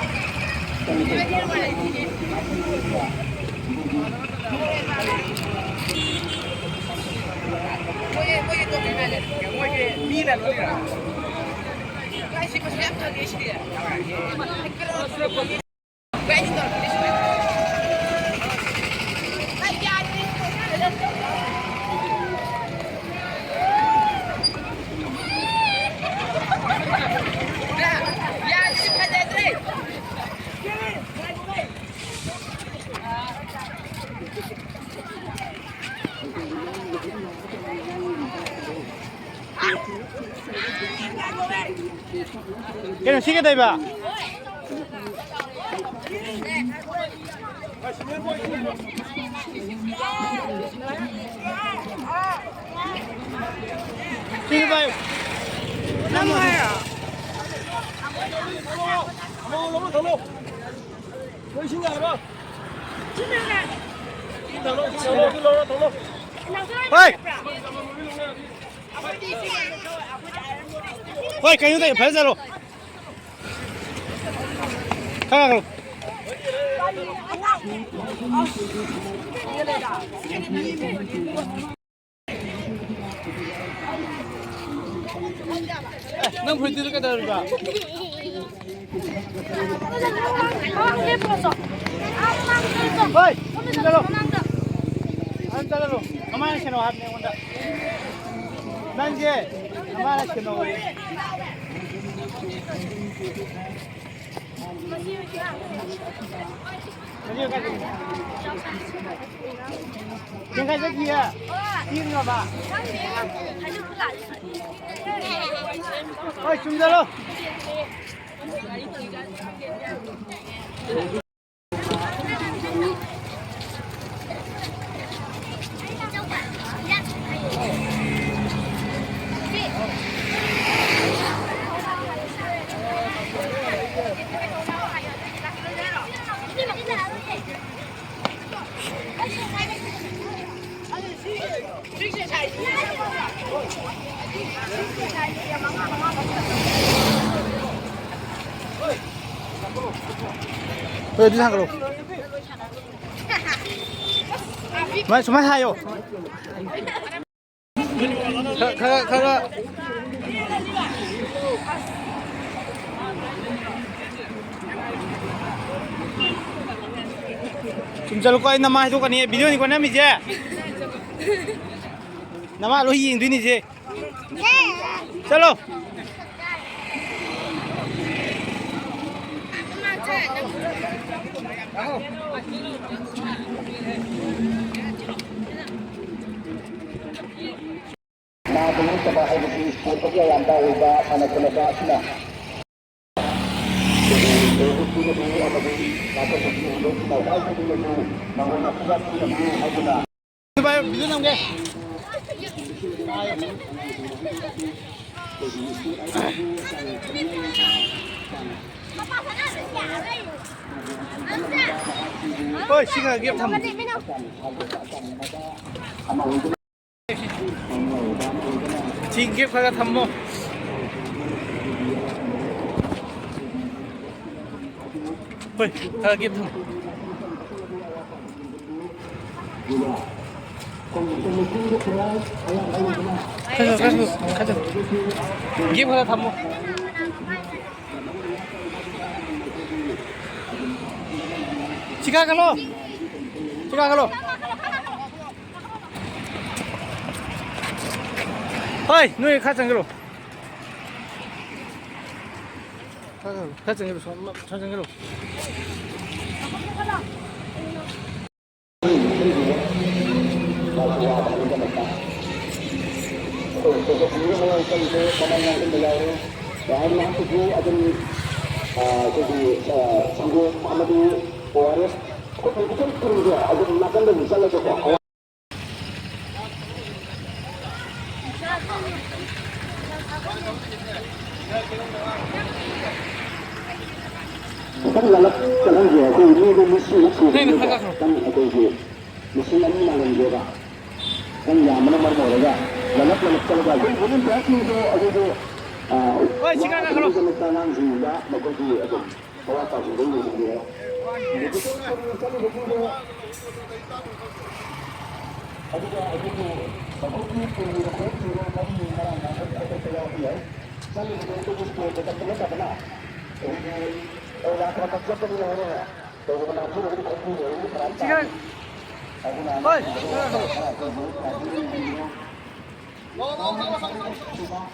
ꯀꯩꯅꯣ ꯁꯤ ꯀꯩꯗꯧꯕ? ꯁꯤꯅ ꯄꯥꯏꯌꯨ꯫ ꯅꯪ ꯍꯥꯏꯔꯣ? ꯊꯝꯃꯣ, ꯊꯝꯃꯣ, ꯊꯝꯃꯣ꯫ ꯅꯣꯏ ꯏꯁꯤꯡ ꯌꯥꯕ꯭ꯔꯣ? ꯊꯝꯃꯣ, ꯊꯝꯃꯣ, ꯊꯝꯃꯣ꯫ ꯍꯣꯏ꯫ ꯍꯣꯏ, ꯀꯩꯅꯣ ꯇꯧ, ꯐꯖꯅ ꯆꯠꯂꯣ꯫ ꯈꯔ ꯈꯔ꯫ ꯑꯦ, ꯅꯪ ꯐꯨꯔꯤꯠꯇꯨꯗꯤ ꯀꯩꯗꯧꯔꯤꯕ? ꯍꯣꯏ, ꯆꯠꯂꯣ꯫ ꯑꯗꯨꯝ ꯆꯠꯂꯣ꯫ ꯃꯃꯥꯅ ꯁꯦꯟꯅꯧ ꯍꯥꯏꯕꯅꯦ ꯑꯩꯉꯣꯟꯗ꯫ ꯅꯪꯁꯦ ꯃꯃꯥꯅ ꯁꯦꯟꯅꯧ꯫ ꯍꯣꯏ, ꯆꯨꯝꯖꯜꯂꯣ꯫ ꯍꯣꯏ, ꯑꯗꯨ ꯊꯥꯡꯒꯠꯂꯣ꯫ ꯁꯨꯃꯥꯏ, ꯁꯨꯃꯥꯏ ꯍꯥꯏꯌꯣ꯫ ꯈꯔ, ꯈꯔ, ꯈꯔ꯫ ꯁꯨꯝ ꯆꯠꯂꯨꯀꯣ, ꯑꯩ ꯅꯃꯥ ꯍꯥꯏꯗꯣꯛꯀꯅꯤ꯫ ꯚꯤꯗꯤꯑꯣꯅꯤꯀꯣ ꯅꯝꯃꯤꯁꯦ꯫ ꯅꯃꯥ ꯂꯣꯏ ꯌꯦꯡꯗꯣꯏꯅꯤꯁꯦ꯫ ꯆꯠꯂꯣ꯫ ꯅꯥꯗ ꯌꯦꯛꯇꯕ ꯍꯥꯏꯕꯁꯤ ꯁꯣꯛꯄꯒꯤ ꯑꯌꯥꯝꯕ ꯑꯣꯏꯕ ꯁꯥꯟꯅ ꯈꯣꯠꯅꯕ ꯑꯁꯤꯅ ꯑꯃꯗꯤ ꯅꯥꯊꯣꯛꯄꯒꯤ ꯑꯣꯏꯕ ꯁꯤꯅ ꯈ꯭ꯋꯥꯏꯗꯒꯤ ꯃꯔꯨ ꯃꯉꯣꯟꯗ ꯄꯨꯂꯞ ꯄꯤꯔꯝꯃꯤ ꯍꯥꯏꯗꯨꯅ ꯍꯣꯏ, ꯁꯤꯒ ꯒꯦꯞ ꯊꯝꯃꯣ꯫ ꯁꯤ ꯒꯦꯞ ꯈꯔ ꯊꯝꯃꯣ꯫ ꯍꯣꯏ, ꯈꯔ ꯒꯦꯞ ꯊꯝꯃꯣ꯫ ꯈꯔ, ꯈꯔ, ꯈꯔ, ꯈꯔ꯫ ꯒꯦꯞ ꯈꯔ ꯊꯝꯃꯣ꯫ ꯁꯤ ꯀꯥꯈꯠꯂꯣ꯫ ꯁꯤ ꯀꯥꯈꯠꯂꯣ꯫ ꯍꯣꯏ, ꯅꯣꯏ ꯈꯔ ꯆꯪꯁꯤꯜꯂꯣ꯫ ꯈꯔ, ꯈꯔ ꯆꯪꯁꯤꯜꯂꯣ, ꯁꯣꯝ, ꯈꯔ ꯆꯪꯁꯤꯜꯂꯣ꯫ ꯃꯃꯥꯡ ꯉꯥꯛꯇꯗꯤ ꯑꯗꯨꯝ, ꯑ, ꯑꯩꯈꯣꯏꯒꯤ, ꯑ, ꯁꯪꯒꯣꯝ ꯑꯃꯗꯤ ꯑꯣ ꯑꯥꯔ ꯑꯦꯁ ꯑꯩꯈꯣꯏ ꯈꯤꯇꯪ ꯊꯨꯝꯁꯦ ꯑꯗꯨꯝ ꯅꯥꯀꯟꯗꯒꯤ ꯆꯠꯂꯒꯀꯣ꯫ ꯈꯤꯇꯪ ꯂꯥꯜꯂꯛ ꯆꯠꯍꯟꯁꯦ꯫ ꯑꯩꯈꯣꯏ ꯃꯤꯗꯣ ꯃꯁꯤꯡ ꯁꯨꯗ꯭ꯔꯤꯉꯩꯗ ꯈꯤꯇꯪ ꯑꯩꯈꯣꯏꯒꯤ ꯃꯁꯤꯡ ꯑꯅꯤ ꯃꯥꯜꯍꯟꯁꯦꯕ꯫ ꯈꯤꯇꯪ ꯌꯥꯝꯕꯅ ꯃꯔꯝ ꯑꯣꯏꯔꯒ ꯂꯂꯞ ꯂꯂꯞ ꯆꯠꯂꯒ ꯑꯩꯈꯣꯏ ꯋꯨꯃꯦꯟ ꯐꯦꯁꯇꯤꯚꯦꯜꯗꯣ ꯑꯩꯈꯣꯏꯒꯤ ꯍꯣꯏ, ꯁꯤ ꯀꯥꯟ ꯀꯥꯈꯠꯂꯣ꯫ ꯑꯉꯥꯡꯁꯤꯡꯗ ꯃꯈꯣꯏꯒꯤ ꯑꯗꯨꯝ ꯑꯋꯥꯠ ꯑꯄꯥꯁꯤꯡꯗꯣ ꯌꯦꯡꯁꯤꯟꯕꯤꯔꯦ꯫ ꯑꯗꯨꯒ ꯑꯩꯈꯣꯏꯒꯤ ꯃꯈꯣꯏꯒꯤ ꯇꯨꯡꯒꯤ ꯃꯈꯣꯏ ꯊꯤꯕ ꯃꯔꯤ ꯃꯔꯥꯡ ꯀꯥꯏꯅ ꯆꯠꯄ ꯌꯥꯎꯕ ꯌꯥꯏ꯫ ꯆꯠꯂꯤꯕꯗꯣ ꯑꯩꯈꯣꯏꯒꯤ ꯁ꯭ꯀꯨꯜꯗ ꯆꯠꯄ ꯅꯠꯇꯕꯅ ꯑꯩꯈꯣꯏꯒꯤ ꯑꯣꯖꯥ ꯈꯔ ꯈꯛ ꯆꯠꯄꯅꯤꯅ ꯍꯣꯔꯦꯟ ꯇꯧꯕ ꯅꯥꯊꯨꯔꯒꯗꯤ ꯈꯪꯕꯤꯔꯣꯏ꯫ ꯁꯤꯒ ꯍꯣꯏ꯫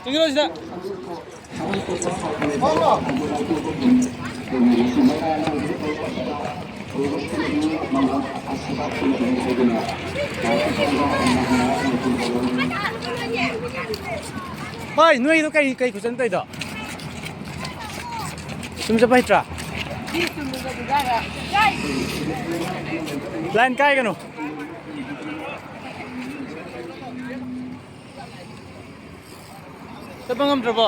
ꯆꯪꯁꯤꯜꯂꯣ ꯁꯤꯗ꯫ ꯍꯣꯏ, ꯅꯣꯏꯗꯣ ꯀꯩ, ꯀꯩ ꯈꯨꯆꯟ ꯇꯧꯔꯤꯗꯣ? ꯁꯨꯝ ꯆꯠꯄ ꯍꯩꯇ꯭ꯔꯥ? ꯂꯥꯏꯟ ꯀꯥꯏꯒꯅꯨ꯫ ꯆꯠꯄ ꯉꯝꯗ꯭ꯔꯕꯣ?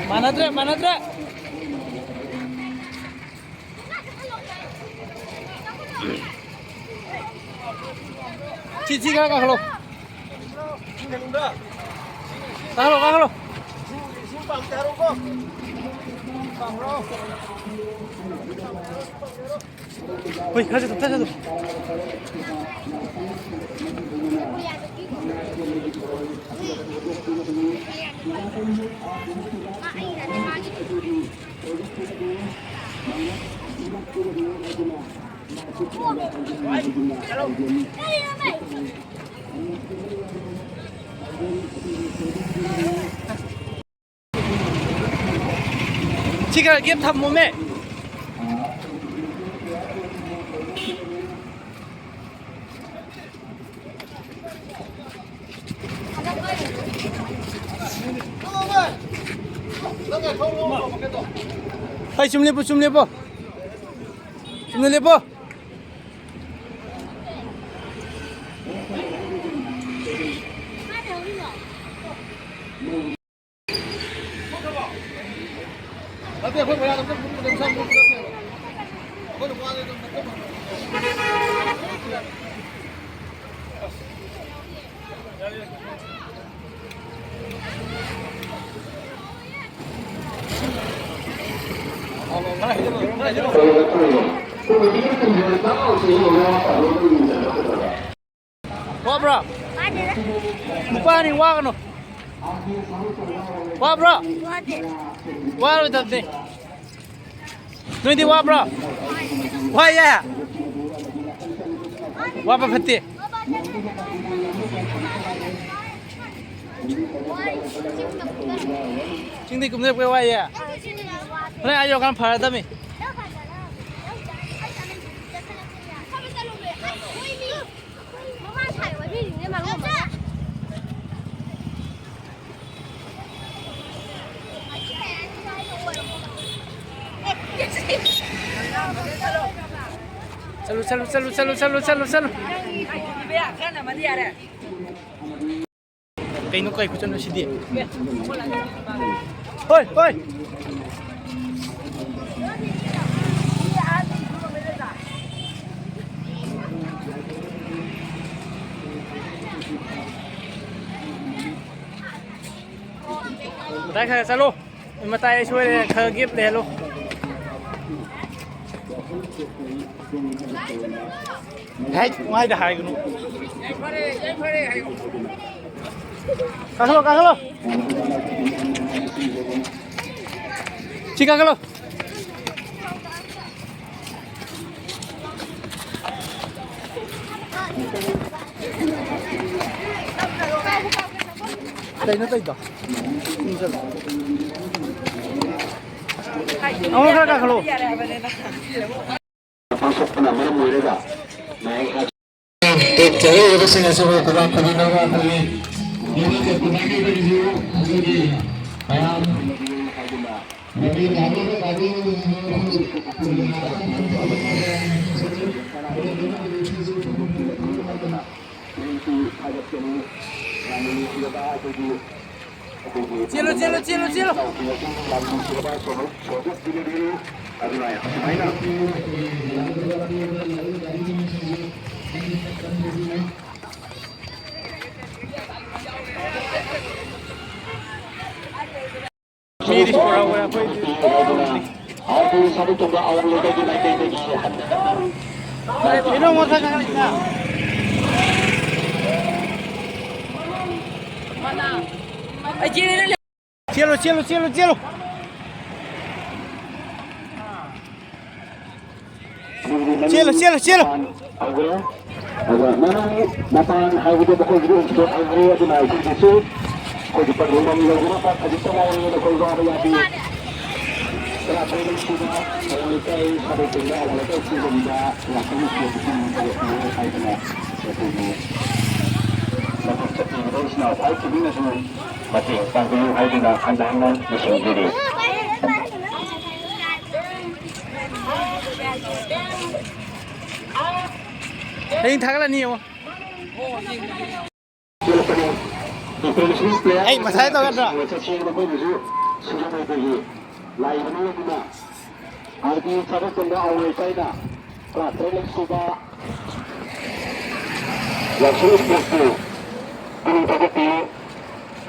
ꯃꯥꯟꯅꯗ꯭ꯔꯦ, ꯃꯥꯟꯅꯗ꯭ꯔꯦ꯫ ꯁꯤ, ꯁꯤ ꯈꯔ ꯀꯥꯈꯠꯂꯣ꯫ ꯀꯥꯈꯠꯂꯣ, ꯀꯥꯈꯠꯂꯣ꯫ ꯍꯣꯏ, ꯈꯔ ꯆꯠꯊꯣꯛ, ꯈꯔ ꯆꯠꯊꯣꯛ꯫ ꯁꯤ ꯈꯔ ꯒꯦꯞ ꯊꯝꯃꯣꯃꯦ꯫ ꯍꯩ, ꯁꯨꯝ ꯂꯦꯞꯄꯨ, ꯁꯨꯝ ꯂꯦꯞꯄꯨ꯫ ꯁꯨꯝ ꯂꯦꯞꯄꯨ꯫ ꯅꯠꯇꯦ, ꯑꯩꯈꯣꯏ ꯃꯌꯥꯝ ꯑꯝꯇ ꯄꯨꯟꯅ ꯆꯥꯕ ꯅꯠꯇꯦꯕ꯫ ꯑꯩꯈꯣꯏꯅ ꯋꯥꯔꯦ ꯑꯗꯨꯝ ꯅꯠꯇꯦꯕ꯫ ꯋꯥꯕ꯭ꯔꯣ? ꯅꯨꯄꯥꯅꯤ, ꯋꯥꯒꯅꯨ꯫ ꯋꯥꯕ꯭ꯔꯣ? ꯋꯥꯔꯣꯏꯗꯕꯅꯤ꯫ ꯅꯣꯏꯗꯤ ꯋꯥꯕ꯭ꯔꯣ? ꯋꯥꯏꯌꯦ꯫ ꯋꯥꯕ ꯐꯠꯇꯦ꯫ ꯆꯤꯡꯗꯤ ꯀꯨꯝꯊꯔꯛꯄ ꯋꯥꯏꯌꯦ꯫ ꯍꯣꯔꯦꯟ ꯑꯥ ꯌꯧꯔꯀꯥꯟ ꯐꯔꯗꯕꯅꯤ꯫ ꯆꯠꯂꯨ, ꯆꯠꯂꯨ, ꯆꯠꯂꯨ꯫ ꯀꯩꯅꯣ, ꯀꯩ ꯈꯨꯆꯠꯅꯣ ꯁꯤꯗꯤ? ꯍꯣꯏ, ꯍꯣꯏ꯫ ꯇꯥꯏ, ꯈꯔ ꯆꯠꯂꯣ꯫ ꯃꯇꯥꯏ ꯁꯣꯏꯔꯦ, ꯈꯔ gap ꯂꯩꯍꯜꯂꯣ꯫ ꯍꯦꯛ ꯃꯥꯏꯗ ꯍꯥꯏꯒꯅꯨ꯫ ꯀꯥꯈꯠꯂꯣ, ꯀꯥꯈꯠꯂꯣ꯫ ꯁꯤ ꯀꯥꯈꯠꯂꯣ꯫ ꯀꯩꯅꯣ ꯇꯧꯔꯤꯗꯣ? ꯁꯨꯝ ꯆꯠꯂꯣ꯫ ꯑꯃꯨꯛ ꯈꯔ ꯀꯥꯈꯠꯂꯣ꯫ ꯄꯥꯡꯊꯣꯛꯄꯅ ꯃꯔꯝ ꯑꯣꯏꯔꯒ ꯆꯠꯆꯔꯤꯕꯁꯤꯡ ꯑꯁꯤꯕꯨ ꯈꯨꯗꯥꯡ ꯈꯨꯕꯤꯅꯕ ꯑꯩꯈꯣꯏꯒꯤ ꯌꯨꯝ ꯀꯩ ꯈꯨꯗꯥꯡꯒꯤ ꯑꯩꯈꯣꯏꯒꯤ ꯃꯌꯥꯝ ꯆꯦꯜꯂꯨ, ꯆꯦꯜꯂꯨ, ꯆꯦꯜꯂꯨ, ꯆꯦꯜꯂꯨ꯫ ꯃꯤꯗꯤ ꯁꯨꯔꯍꯧꯔꯦ ꯑꯩꯈꯣꯏꯗꯤ꯫ ꯀꯩꯅꯣ ꯃꯣꯇꯣꯔ ꯁꯥꯏꯀꯜ ꯂꯩꯇ꯭ꯔꯥ? ꯑꯩ ꯆꯦꯜꯂꯦ꯫ ꯆꯦꯜꯂꯨ, ꯆꯦꯜꯂꯨ, ꯆꯦꯜꯂꯨ, ꯆꯦꯜꯂꯨ꯫ ꯆꯦꯜꯂꯨ, ꯆꯦꯜꯂꯨ, ꯆꯦꯜꯂꯨ꯫ ꯑꯗꯨꯒ ꯃꯃꯥꯡ ꯃꯄꯥꯟ ꯍꯥꯏꯕꯗꯣ ꯃꯈꯣꯏꯒꯤꯗꯤ ꯑꯣꯟꯊꯣꯛ ꯍꯧꯈ꯭ꯔꯦ꯫ ꯑꯗꯨꯅ ꯑꯩꯈꯣꯏꯒꯤꯁꯨ ꯑꯩꯈꯣꯏꯒꯤ ꯄꯟꯊꯨꯡꯐꯝ ꯌꯧꯗꯅꯕ ꯈꯖꯤꯛꯇ ꯉꯥꯏꯔꯦ꯫ ꯅꯈꯣꯏ ꯋꯥꯕ ꯌꯥꯗꯦ꯫ ꯇꯔꯥꯇꯔꯦꯠ ꯁꯨꯕ ꯑꯋꯥꯡ ꯂꯩꯀꯥꯏ ꯁꯥꯗꯣꯛꯄꯗ ꯑꯋꯥꯡ ꯂꯩꯀꯥꯏ ꯁꯤꯟꯕꯗ ꯂꯥꯛꯀꯅꯤ ꯍꯥꯏꯗꯅ ꯑꯩꯈꯣꯏꯒꯤ ꯃꯐꯝ ꯆꯠꯄꯤꯕꯗ ꯏꯆꯤꯟ ꯏꯅꯥꯎ ꯈ꯭ꯋꯥꯏ ꯈꯨꯗꯤꯡꯅꯁꯨ ꯃꯇꯦꯡ ꯄꯥꯡꯕꯤꯌꯨ ꯍꯥꯏꯗꯨꯅ ꯍꯟꯅ ꯍꯟꯅ ꯅꯤꯡꯁꯤꯡꯖꯔꯤ꯫ ꯍꯌꯦꯡ ꯊꯥꯒꯠꯂꯅꯤ ꯌꯦꯡꯉꯣ꯫ ꯑꯩ ꯃꯁꯥꯏ ꯇꯧꯒꯗ꯭ꯔꯣ? ꯂꯥꯛꯏꯕꯅꯤ ꯑꯗꯨꯅ ꯑꯥꯔ ꯕꯤ ꯊꯕꯛ ꯇꯧꯕ ꯑꯋꯥꯡ ꯂꯩꯀꯥꯏꯅ ꯀ꯭ꯂꯥꯁ ꯇꯔꯦꯠ ꯁꯨꯕ ꯌꯥꯎꯁꯪ ꯁ꯭ꯄꯣꯔꯠꯁꯄꯨ ꯄꯨꯛꯅꯤꯡ ꯊꯧꯒꯠꯄꯤꯌꯨ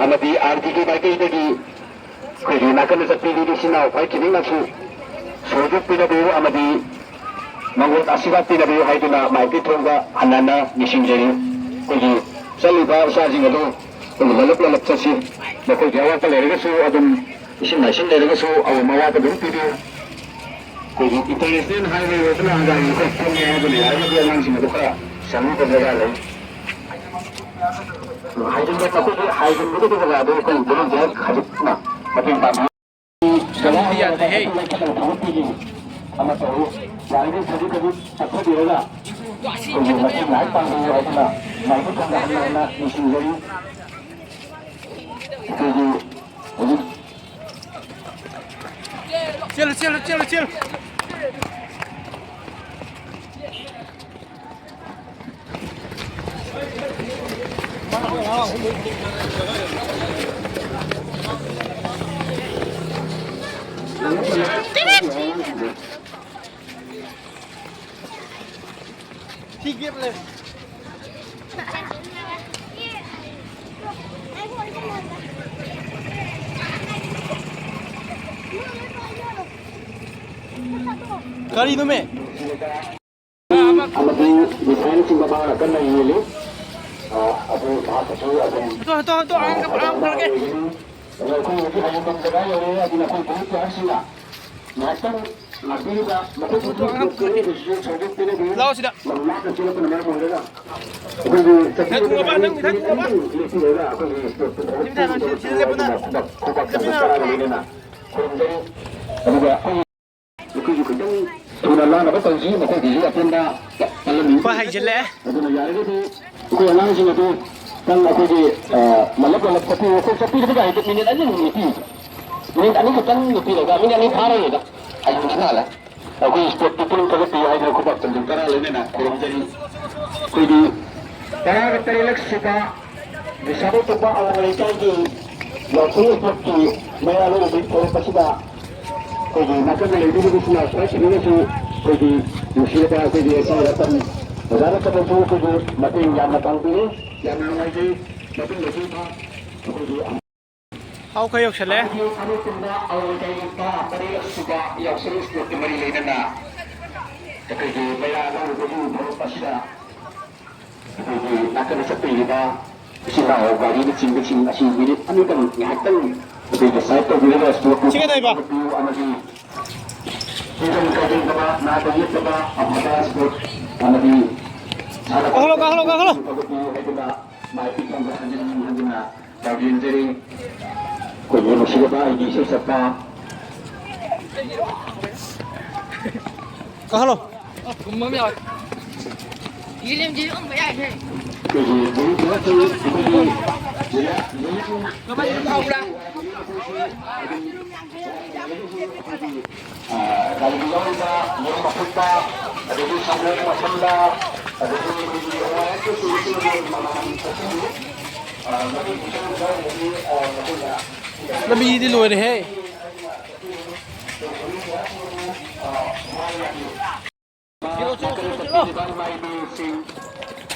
ꯑꯃꯗꯤ ꯑꯥꯔ ꯕꯤꯒꯤ ꯃꯥꯏꯀꯩꯗꯒꯤ ꯑꯩꯈꯣꯏꯒꯤ ꯅꯥꯀꯟꯗ ꯆꯠꯄꯤꯔꯤꯕ ꯏꯆꯤꯟ ꯏꯅꯥꯎ ꯈ꯭ꯋꯥꯏ ꯈꯤꯇꯪꯅꯁꯨ ꯁꯣꯏꯗꯣꯛꯄꯤꯅꯕꯤꯌꯨ ꯑꯃꯗꯤ ꯃꯉꯣꯟꯗ ꯑꯁꯤꯔꯕꯥꯗ ꯄꯤꯅꯕꯤꯌꯨ ꯍꯥꯏꯗꯨꯅ ꯃꯥꯏꯀꯩ ꯊꯣꯡꯗ ꯍꯟꯅ ꯍꯟꯅ ꯅꯤꯡꯁꯤꯡꯖꯔꯤ꯫ ꯑꯩꯈꯣꯏꯒꯤ ꯆꯠꯂꯤꯕ ꯏꯆꯥꯁꯤꯡ ꯑꯗꯨ ꯑꯩꯈꯣꯏꯒꯤ ꯂꯣꯜꯂꯞ ꯂꯣꯜꯂꯞ ꯆꯠꯁꯤ꯫ ꯃꯈꯣꯏꯒꯤ ꯑꯋꯥꯠꯄ ꯂꯩꯔꯒꯁꯨ ꯑꯗꯨꯝ ꯏꯁꯤꯡ ꯃꯥꯏꯁꯤꯡ ꯂꯩꯔꯒꯁꯨ ꯑꯋꯥꯠꯄ ꯑꯋꯥꯠꯄ ꯑꯗꯨꯝ ꯄꯤꯕꯤꯌꯨ꯫ ꯑꯩꯈꯣꯏꯒꯤ ꯏꯟꯇꯔꯅꯦꯁꯅꯦꯜ ꯍꯥꯏꯋꯦ ꯑꯣꯏꯕꯅ ꯒꯥꯔꯤ ꯈꯔ ꯊꯦꯡꯉꯦ ꯍꯥꯏꯕꯅ ꯌꯥꯔꯒꯗꯤ ꯑꯉꯥꯡꯁꯤꯡ ꯑꯗꯨ ꯈꯔ ꯆꯪꯕꯤꯕ ꯗꯔꯀꯥꯔ ꯂꯩ꯫ ꯍꯥꯏꯖꯤꯟꯕ ꯑꯩꯈꯣꯏꯒꯤ ꯍꯥꯏꯖꯤꯟꯕꯒꯤ ꯖꯒꯥꯗꯣ ꯑꯩꯈꯣꯏ ꯚꯣꯂꯨꯟꯇꯤꯌꯔ ꯈꯖꯤꯛꯅ ꯃꯇꯦꯡ ꯄꯥꯡꯕ꯫ ꯌꯥꯗꯦꯍꯦ꯫ ꯑꯃ ꯇꯧꯔꯤ꯫ ꯌꯥꯔꯤꯈꯩ ꯈꯖꯤꯛ ꯈꯖꯤꯛ ꯆꯠꯊꯕꯤꯔꯒ ꯑꯩꯈꯣꯏꯒꯤ ꯃꯇꯦꯡ ꯉꯥꯏꯍꯥꯛ ꯄꯥꯡꯕꯤꯌꯨ ꯍꯥꯏꯗꯨꯅ ꯃꯥꯏꯀꯩ ꯊꯪꯕ ꯍꯟꯅ ꯍꯟꯅ ꯅꯤꯡꯁꯤꯡꯖꯔꯤ꯫ ꯑꯩꯈꯣꯏꯒꯤ ꯍꯧꯖꯤꯛ ꯆꯦꯜꯂꯨ, ꯆꯦꯜꯂꯨ, ꯆꯦꯜꯂꯨ, ꯆꯦꯜꯂꯨ꯫ ꯀꯔꯤꯅꯣꯃꯦ? ꯑꯃꯗꯤ ꯃꯤꯊꯥꯏꯅꯆꯤꯡꯕ ꯃꯥꯅ ꯀꯟꯅ ꯌꯦꯜꯂꯤ꯫ ꯑ, ꯑꯗꯨ ꯃꯍꯥꯛꯀꯁꯨ ꯑꯗꯨꯝ ꯍꯥꯠꯇꯣ, ꯍꯥꯠꯇꯣ, ꯍꯥꯠꯇꯣ, ꯑꯉꯥꯡ ꯀꯞꯄ ꯑꯉꯥꯡ ꯐꯨꯔꯒꯦ꯫ ꯑꯗꯣ ꯑꯩꯈꯣꯏ ꯍꯧꯖꯤꯛ ꯍꯌꯦꯡ ꯖꯒꯥ ꯌꯧꯔꯦ, ꯑꯗꯨꯅ ꯑꯩꯈꯣꯏ ꯒ꯭ꯔꯨꯞ ꯄ꯭ꯂꯦꯌꯔꯁꯤꯡꯅ ꯉꯥꯏꯍꯥꯛꯇꯪ ꯂꯥꯛꯄꯤꯔꯤꯕ ꯃꯈꯣꯏ ꯍꯥꯠꯇꯣ, ꯑꯉꯥꯡ ꯐꯨꯔꯒꯦ꯫ ꯁꯔꯨꯛ ꯄꯤꯅꯕꯤꯌꯨ꯫ ꯂꯥꯛꯑꯣ ꯁꯤꯗ꯫ ꯌꯥꯝ ꯂꯥꯞꯅ ꯆꯦꯜꯂꯛꯄꯅ ꯃꯔꯝ ꯑꯣꯏꯔꯒ ꯑꯩꯈꯣꯏꯒꯤ ꯃꯤꯊꯥꯏ ꯊꯨꯡꯉꯕ? ꯅꯪ ꯃꯤꯊꯥꯏ ꯊꯨꯡꯉꯕ? ꯂꯦꯞꯄꯤꯔꯒ ꯑꯩꯈꯣꯏꯒꯤ ꯁꯤ ꯃꯤꯊꯥꯏ ꯊꯥꯡꯁꯤ ꯁꯤꯗ ꯂꯦꯞꯄꯨ ꯅꯪ꯫ ꯈꯨꯗꯛ ꯈꯨꯗꯛ ꯆꯠꯃꯤꯟꯅꯔꯣ꯫ ꯆꯠꯅꯕꯅꯤꯅ ꯈꯨꯔꯨꯝꯖꯔꯤ꯫ ꯑꯗꯨꯒ ꯑꯩꯈꯣꯏꯒꯤ ꯅꯈꯣꯏꯁꯨ ꯈꯤꯇꯪ ꯊꯨꯅ ꯂꯥꯟꯅꯕ ꯇꯧꯁꯤ, ꯃꯈꯣꯏꯒꯤꯁꯨ ꯑꯄꯦꯟꯕ ꯄꯜꯂꯝꯃꯤ꯫ ꯍꯣꯏ, ꯍꯥꯏꯖꯤꯜꯂꯛꯑꯦ꯫ ꯑꯗꯨꯅ ꯌꯥꯔꯒꯗꯤ ꯑꯩꯈꯣꯏ ꯑꯉꯥꯡꯁꯤꯡ ꯑꯗꯨ ꯈꯤꯇꯪ ꯑꯩꯈꯣꯏꯒꯤ, ꯑ, ꯃꯜꯂꯞ ꯃꯜꯂꯞ ꯆꯠꯄꯤꯌꯨ꯫ ꯑꯩꯈꯣꯏ ꯆꯠꯄꯤꯕꯗ ꯍꯦꯛꯇ ꯃꯤꯅꯤꯠ ꯑꯅꯤ ꯑꯍꯨꯝ ꯅꯦꯄꯤꯌꯨ꯫ ꯃꯤꯅꯤꯠ ꯑꯅꯤ ꯈꯛꯇꯪ ꯅꯦꯄꯤꯔꯒ ꯃꯤꯅꯤꯠ ꯑꯅꯤ ꯐꯥꯔꯣꯏꯗ꯫ ꯑꯩ ꯃꯈꯥ ꯂꯥꯛꯑꯦ꯫ ꯑꯩꯈꯣꯏ ꯁ꯭ꯄꯣꯔꯠ ꯄꯨꯛꯅꯤꯡ ꯊꯧꯒꯠꯄꯤꯌꯨ ꯍꯥꯏꯗꯅ ꯈꯨꯕꯥꯛ ꯆꯟꯗꯨꯝ ꯇꯔꯥ ꯂꯣꯏꯅꯅ ꯈꯨꯔꯨꯝꯖꯔꯤ꯫ ꯑꯩꯈꯣꯏꯒꯤ ꯇꯔꯥꯒ ꯇꯔꯦꯠꯂꯛ ꯁꯨꯕ ꯅꯤꯁꯥꯕ ꯇꯣꯝꯕ ꯑꯋꯥꯡ ꯂꯩꯀꯥꯏꯒꯤ ꯌꯥꯎꯁꯪ ꯁ꯭ꯄꯣꯔꯠꯀꯤ ꯃꯌꯥ ꯂꯣꯏꯅꯕꯒꯤ ꯊꯧꯔꯝ ꯑꯁꯤꯗ ꯑꯩꯈꯣꯏꯒꯤ ꯅꯥꯀꯟꯗ ꯂꯩꯕꯤꯔꯤꯕꯁꯤꯡ ꯂꯥꯛꯄꯁꯤꯡꯅꯁꯨ ꯑꯩꯈꯣꯏꯒꯤ ꯅꯨꯡꯁꯤꯔꯕ ꯑꯩꯈꯣꯏꯒꯤ ꯑꯦꯁ ꯑꯥꯏ ꯔꯇꯟ ꯑꯣꯖꯥ ꯔꯇꯟꯅꯁꯨ ꯑꯩꯈꯣꯏꯕꯨ ꯃꯇꯦꯡ ꯌꯥꯝꯅ ꯄꯥꯡꯕꯤꯔꯤ꯫ ꯌꯥꯝꯅ ꯅꯨꯡꯉꯥꯏꯖꯩ꯫ ꯃꯇꯨꯡꯗꯁꯨ ꯑꯩꯈꯣꯏꯒꯤ ꯍꯥꯎ ꯈꯔ ꯌꯧꯁꯜꯂꯦ꯫ ꯑꯃꯗꯤ ꯑꯔꯣꯏꯕꯗ ꯑꯋꯥꯡ ꯂꯩꯀꯥꯏꯒꯤ ꯇꯔꯥ ꯇꯔꯦꯠ ꯁꯨꯕ ꯌꯥꯎꯁꯪ ꯁ꯭ꯄꯣꯔꯠꯀ ꯃꯔꯤ ꯂꯩꯅꯅ ꯑꯩꯈꯣꯏꯒꯤ ꯃꯩꯔꯥ ꯂꯧꯔꯨꯕꯒꯤ ꯊꯧꯔꯝ ꯑꯁꯤꯗ ꯑꯩꯈꯣꯏꯒꯤ ꯅꯥꯀꯟꯗ ꯆꯠꯄꯤꯔꯤꯕ ꯏꯆꯤꯜ ꯏꯅꯥꯎ ꯒꯥꯔꯤꯅꯆꯤꯡꯕꯁꯤꯡ ꯑꯁꯤ ꯃꯤꯅꯤꯠ ꯑꯅꯤꯇꯪ ꯉꯥꯏꯍꯥꯛꯇꯪ ꯑꯩꯈꯣꯏꯒꯤ ꯁꯥꯏꯠ ꯇꯧꯕꯤꯔꯒ ꯁ꯭ꯄꯣꯔꯠꯄꯨ ꯁꯤ ꯀꯩꯗꯧꯕ? ꯄꯤꯌꯨ ꯑꯃꯗꯤ ꯍꯤꯡꯖꯪ ꯀꯩꯖꯪꯗꯕ, ꯅꯥꯗ ꯌꯦꯛꯇꯕ ꯑꯐꯕ ꯁ꯭ꯄꯣꯔꯠ ꯑꯃꯗꯤ ꯁꯥꯟꯅ ꯀꯥꯈꯠꯂꯣ, ꯀꯥꯈꯠꯂꯣ, ꯀꯥꯈꯠꯂꯣ꯫ ꯐꯒꯠꯄꯤꯌꯨ ꯍꯥꯏꯗꯨꯅ ꯃꯥꯏ ꯄꯤꯛꯊꯟꯕ ꯍꯟꯖꯤꯟ ꯍꯟꯖꯤꯟꯅ ꯇꯥꯕꯤꯔꯝꯖꯔꯤ꯫ ꯑꯩꯈꯣꯏꯒꯤ ꯅꯨꯡꯁꯤꯔꯕ ꯑꯩꯒꯤ ꯏꯁꯩ ꯁꯛꯄ ꯀꯥꯈꯠꯂꯣ꯫ ꯑꯩꯈꯣꯏꯒꯤ ꯒꯨꯔꯨ ꯊꯥꯡꯒꯠꯄꯤ, ꯑꯩꯈꯣꯏꯒꯤ ꯀꯃꯥꯏꯅ ꯇꯧꯕ꯭ꯔꯥ? ꯑ, ꯒꯥꯔꯤꯗ ꯌꯥꯎꯔꯤꯕ ꯃꯔꯨꯞ ꯑꯐꯨꯠꯄ, ꯑꯗꯒꯤ ꯁꯪꯒꯣꯝ ꯑꯐꯝꯕ, ꯑꯗꯒꯤ ꯑꯩꯈꯣꯏꯒꯤ ꯍꯋꯥꯏ ꯑꯇꯦꯛꯄ ꯃꯃꯜ ꯀꯛꯆꯤꯡꯒꯤ, ꯑ, ꯃꯔꯨꯞ ꯌꯥꯎꯔꯤꯕ ꯑꯗꯒꯤ, ꯑ, ꯃꯈꯣꯏꯅ ꯂꯝꯕꯤꯗꯤ ꯂꯣꯏꯔꯦꯍꯦ꯫ ꯏꯃꯥ ꯏꯕꯦꯜꯁꯤꯡ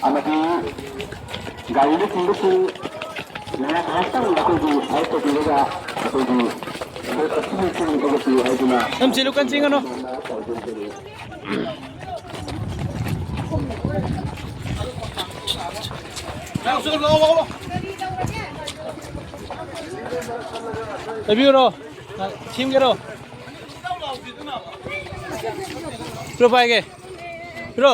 ꯑꯃꯗꯤ ꯒꯥꯔꯤꯅꯆꯤꯡꯕꯁꯤꯡ ꯉꯥꯏꯍꯥꯛ ꯉꯥꯏꯍꯥꯛꯇꯪ ꯑꯩꯈꯣꯏꯒꯤ ꯁꯥꯏꯠ ꯇꯧꯕꯤꯔꯒ ꯑꯩꯈꯣꯏꯒꯤ ꯕꯣꯠ ꯑꯁꯤꯒꯤ ꯆꯤꯡ ꯊꯧꯒꯠꯄꯤꯌꯨ ꯍꯥꯏꯗꯨꯅ ꯅꯝꯁꯤꯜꯂꯨ, ꯀꯟ ꯆꯤꯡꯒꯅꯨ꯫ ꯇꯧꯖꯔꯤ꯫ ꯂꯩꯕꯤꯌꯨꯔꯣ? ꯁꯦꯝꯒꯦꯔꯣ? ꯄꯤꯔꯣ, ꯄꯥꯏꯒꯦ꯫ ꯄꯤꯔꯣ꯫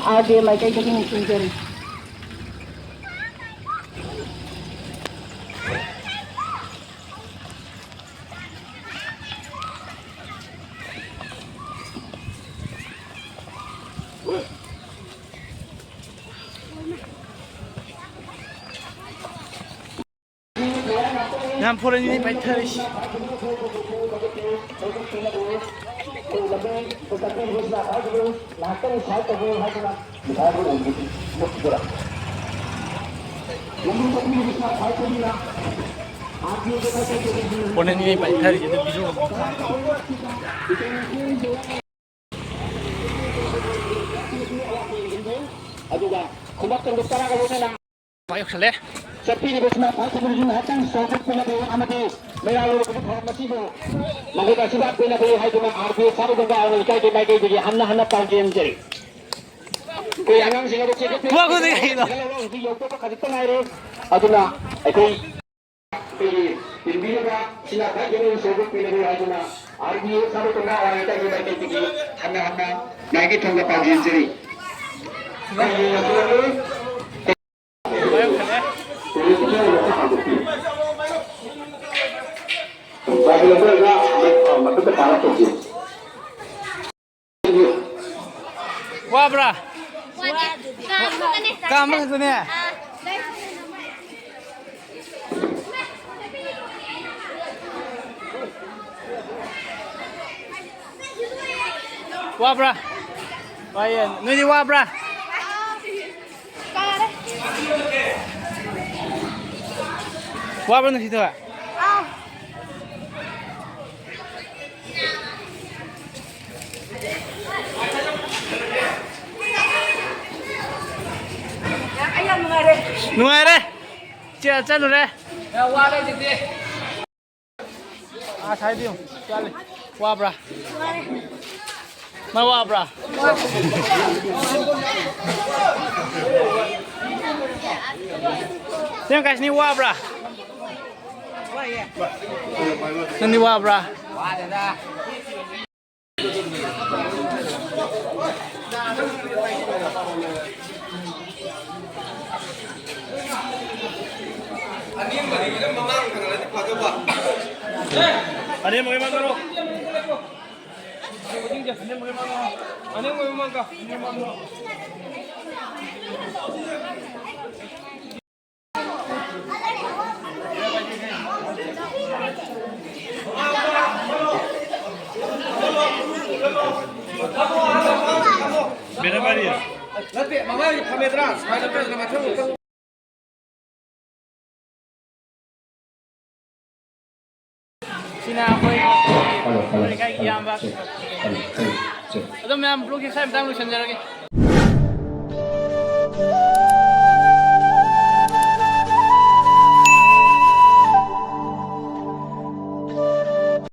ꯑꯥꯔ ꯕꯤ ꯑꯦ ꯃꯥꯏꯀꯩꯗꯒꯤ ꯅꯤꯡꯁꯤꯡꯖꯔꯤ꯫ ꯌꯥꯝ ꯐꯣꯔꯦꯟꯒꯤ ꯄꯥꯏꯊꯔꯤꯁꯤ꯫ ꯐꯣꯔꯦꯟꯒꯤ ꯄꯥꯏꯊꯔꯤꯁꯤ ꯑꯗꯨ ꯚꯤꯖꯨ ꯑꯗꯨꯒ ꯈꯨꯃꯛ ꯀꯥꯡꯂꯨꯞ ꯇꯔꯥꯒ ꯂꯣꯏꯅꯅ ꯃꯥ ꯌꯧꯁꯜꯂꯦ꯫ ꯆꯠꯄꯤꯔꯤꯕꯁꯤꯅ ꯈ꯭ꯋꯥꯏ ꯁꯤꯕꯤꯔꯤꯁꯤꯡ ꯉꯥꯏꯍꯥꯛꯇꯪ ꯁꯣꯔꯣꯛꯇ ꯄꯨꯅꯕꯤꯌꯨ ꯑꯃꯗꯤ ꯃꯩꯔꯥ ꯂꯣꯏꯔꯕꯗꯤ ꯊꯧꯔꯝ ꯑꯁꯤꯕꯨ ꯃꯒꯨꯟ ꯑꯁꯤꯗ ꯄꯦꯟꯅꯕꯤꯌꯨ ꯍꯥꯏꯗꯨꯅ ꯑꯥꯔ ꯕꯤ ꯑꯦ ꯁꯥꯕ ꯀꯪꯂꯩ ꯂꯩꯀꯥꯏꯒꯤ ꯃꯥꯏꯀꯩꯗꯒꯤ ꯍꯟꯅ ꯍꯟꯅ ꯄꯥꯎꯖꯦꯟꯖꯔꯤ꯫ ꯑꯩꯈꯣꯏ ꯑꯉꯥꯡꯁꯤꯡ ꯑꯗꯨ ꯆꯦꯛꯁꯤꯟ ꯈꯨꯕꯥꯛ ꯈꯨꯗꯤꯡ ꯀꯩꯅꯣ꯫ ꯍꯧꯖꯤꯛ ꯌꯧꯗꯧꯕ ꯈꯖꯤꯛꯇ ꯉꯥꯏꯔꯦ꯫ ꯑꯗꯨꯅ ꯑꯩꯈꯣꯏ ꯑꯩꯈꯣꯏꯒꯤ ꯄꯦꯟꯕꯤꯔꯤꯕ ꯁꯤꯅ ꯈ꯭ꯋꯥꯏ ꯍꯦꯟꯅ ꯁꯣꯔꯣꯛꯇ ꯄꯦꯟꯅꯕꯤꯌꯨ ꯍꯥꯏꯗꯨꯅ ꯑꯥꯔ ꯕꯤ ꯑꯦ ꯁꯥꯕ ꯀꯪꯂꯩ ꯂꯩꯀꯥꯏꯒꯤ ꯃꯥꯏꯀꯩꯗꯒꯤ ꯍꯟꯅ ꯍꯟꯅ ꯃꯥꯏꯒꯤ ꯊꯣꯡꯗ ꯄꯥꯎꯖꯦꯟꯖꯔꯤ꯫ ꯋꯥꯕ꯭ꯔꯥ? ꯋꯥꯗꯦ꯫ ꯀꯥ ꯑꯃꯈꯛꯇꯅꯦ? ꯀꯥ ꯑꯃꯈꯛꯇꯅꯦ? ꯑꯥ꯫ ꯋꯥꯕ꯭ꯔꯥ? ꯋꯥꯏꯌꯦ꯫ ꯅꯣꯏꯗꯤ ꯋꯥꯕ꯭ꯔꯥ? ꯀꯥꯔꯦ꯫ ꯋꯥꯕ꯭ꯔꯥ ꯅꯨꯡꯁꯤꯊꯣꯏ? ꯑꯥ꯫ ꯑꯩ ꯌꯥꯝ ꯅꯨꯡꯉꯥꯏꯔꯦ꯫ ꯅꯨꯡꯉꯥꯏꯔꯦ꯫ ꯆꯦ-, ꯆꯠꯂꯨꯔꯦ꯫ ꯌꯥꯝ ꯋꯥꯔꯦ ꯍꯧꯖꯤꯛꯇꯤ꯫ ꯑꯥ, ꯁꯥꯏꯗ ꯌꯦꯡꯉꯨ꯫ ꯆꯠꯂꯦ꯫ ꯋꯥꯕ꯭ꯔꯥ? ꯃꯥ ꯋꯥꯕ꯭ꯔꯥ? ꯁꯦꯝ ꯀꯥꯏꯁꯤꯅꯤ ꯋꯥꯕ꯭ꯔꯥ? ꯅꯪꯗꯤ ꯋꯥꯕ꯭ꯔꯥ? ꯑꯅꯦꯝꯕꯗꯒꯤꯅ ꯃꯃꯥꯡ ꯊꯪꯒꯠꯂꯗꯤ ꯐꯗꯧꯕ꯫ ꯑꯅꯦꯝꯕꯒꯤ ꯃꯃꯥꯡ ꯊꯪꯒꯠꯂꯣ꯫ ꯑꯅꯦꯝꯕꯒꯤ ꯃꯃꯥꯡ ꯊꯪꯒꯠꯂꯣ꯫ ꯅꯠꯇꯦ, ꯃꯃꯥꯡꯒꯤ ꯐꯝꯃꯦꯗꯅ, ꯁꯨꯃꯥꯏꯅ ꯇꯧꯗꯅ ꯃꯊꯪ ꯃꯊꯪ꯫ ꯁꯤꯅ ꯑꯩꯈꯣꯏ ꯍꯜꯂꯣ, ꯍꯜꯂꯣ, ꯂꯩꯀꯥꯏꯒꯤ ꯍꯜꯂꯣ, ꯏꯌꯥꯝꯕ꯫ Check, hello, hello, check. ꯑꯗꯨꯝ ꯃꯌꯥꯝ ꯕ꯭ꯂꯣꯛꯁꯦ ꯁ꯭ꯋꯥꯏ ꯃꯇꯥꯡ ꯂꯣꯏꯁꯤꯟꯖꯔꯒꯦ꯫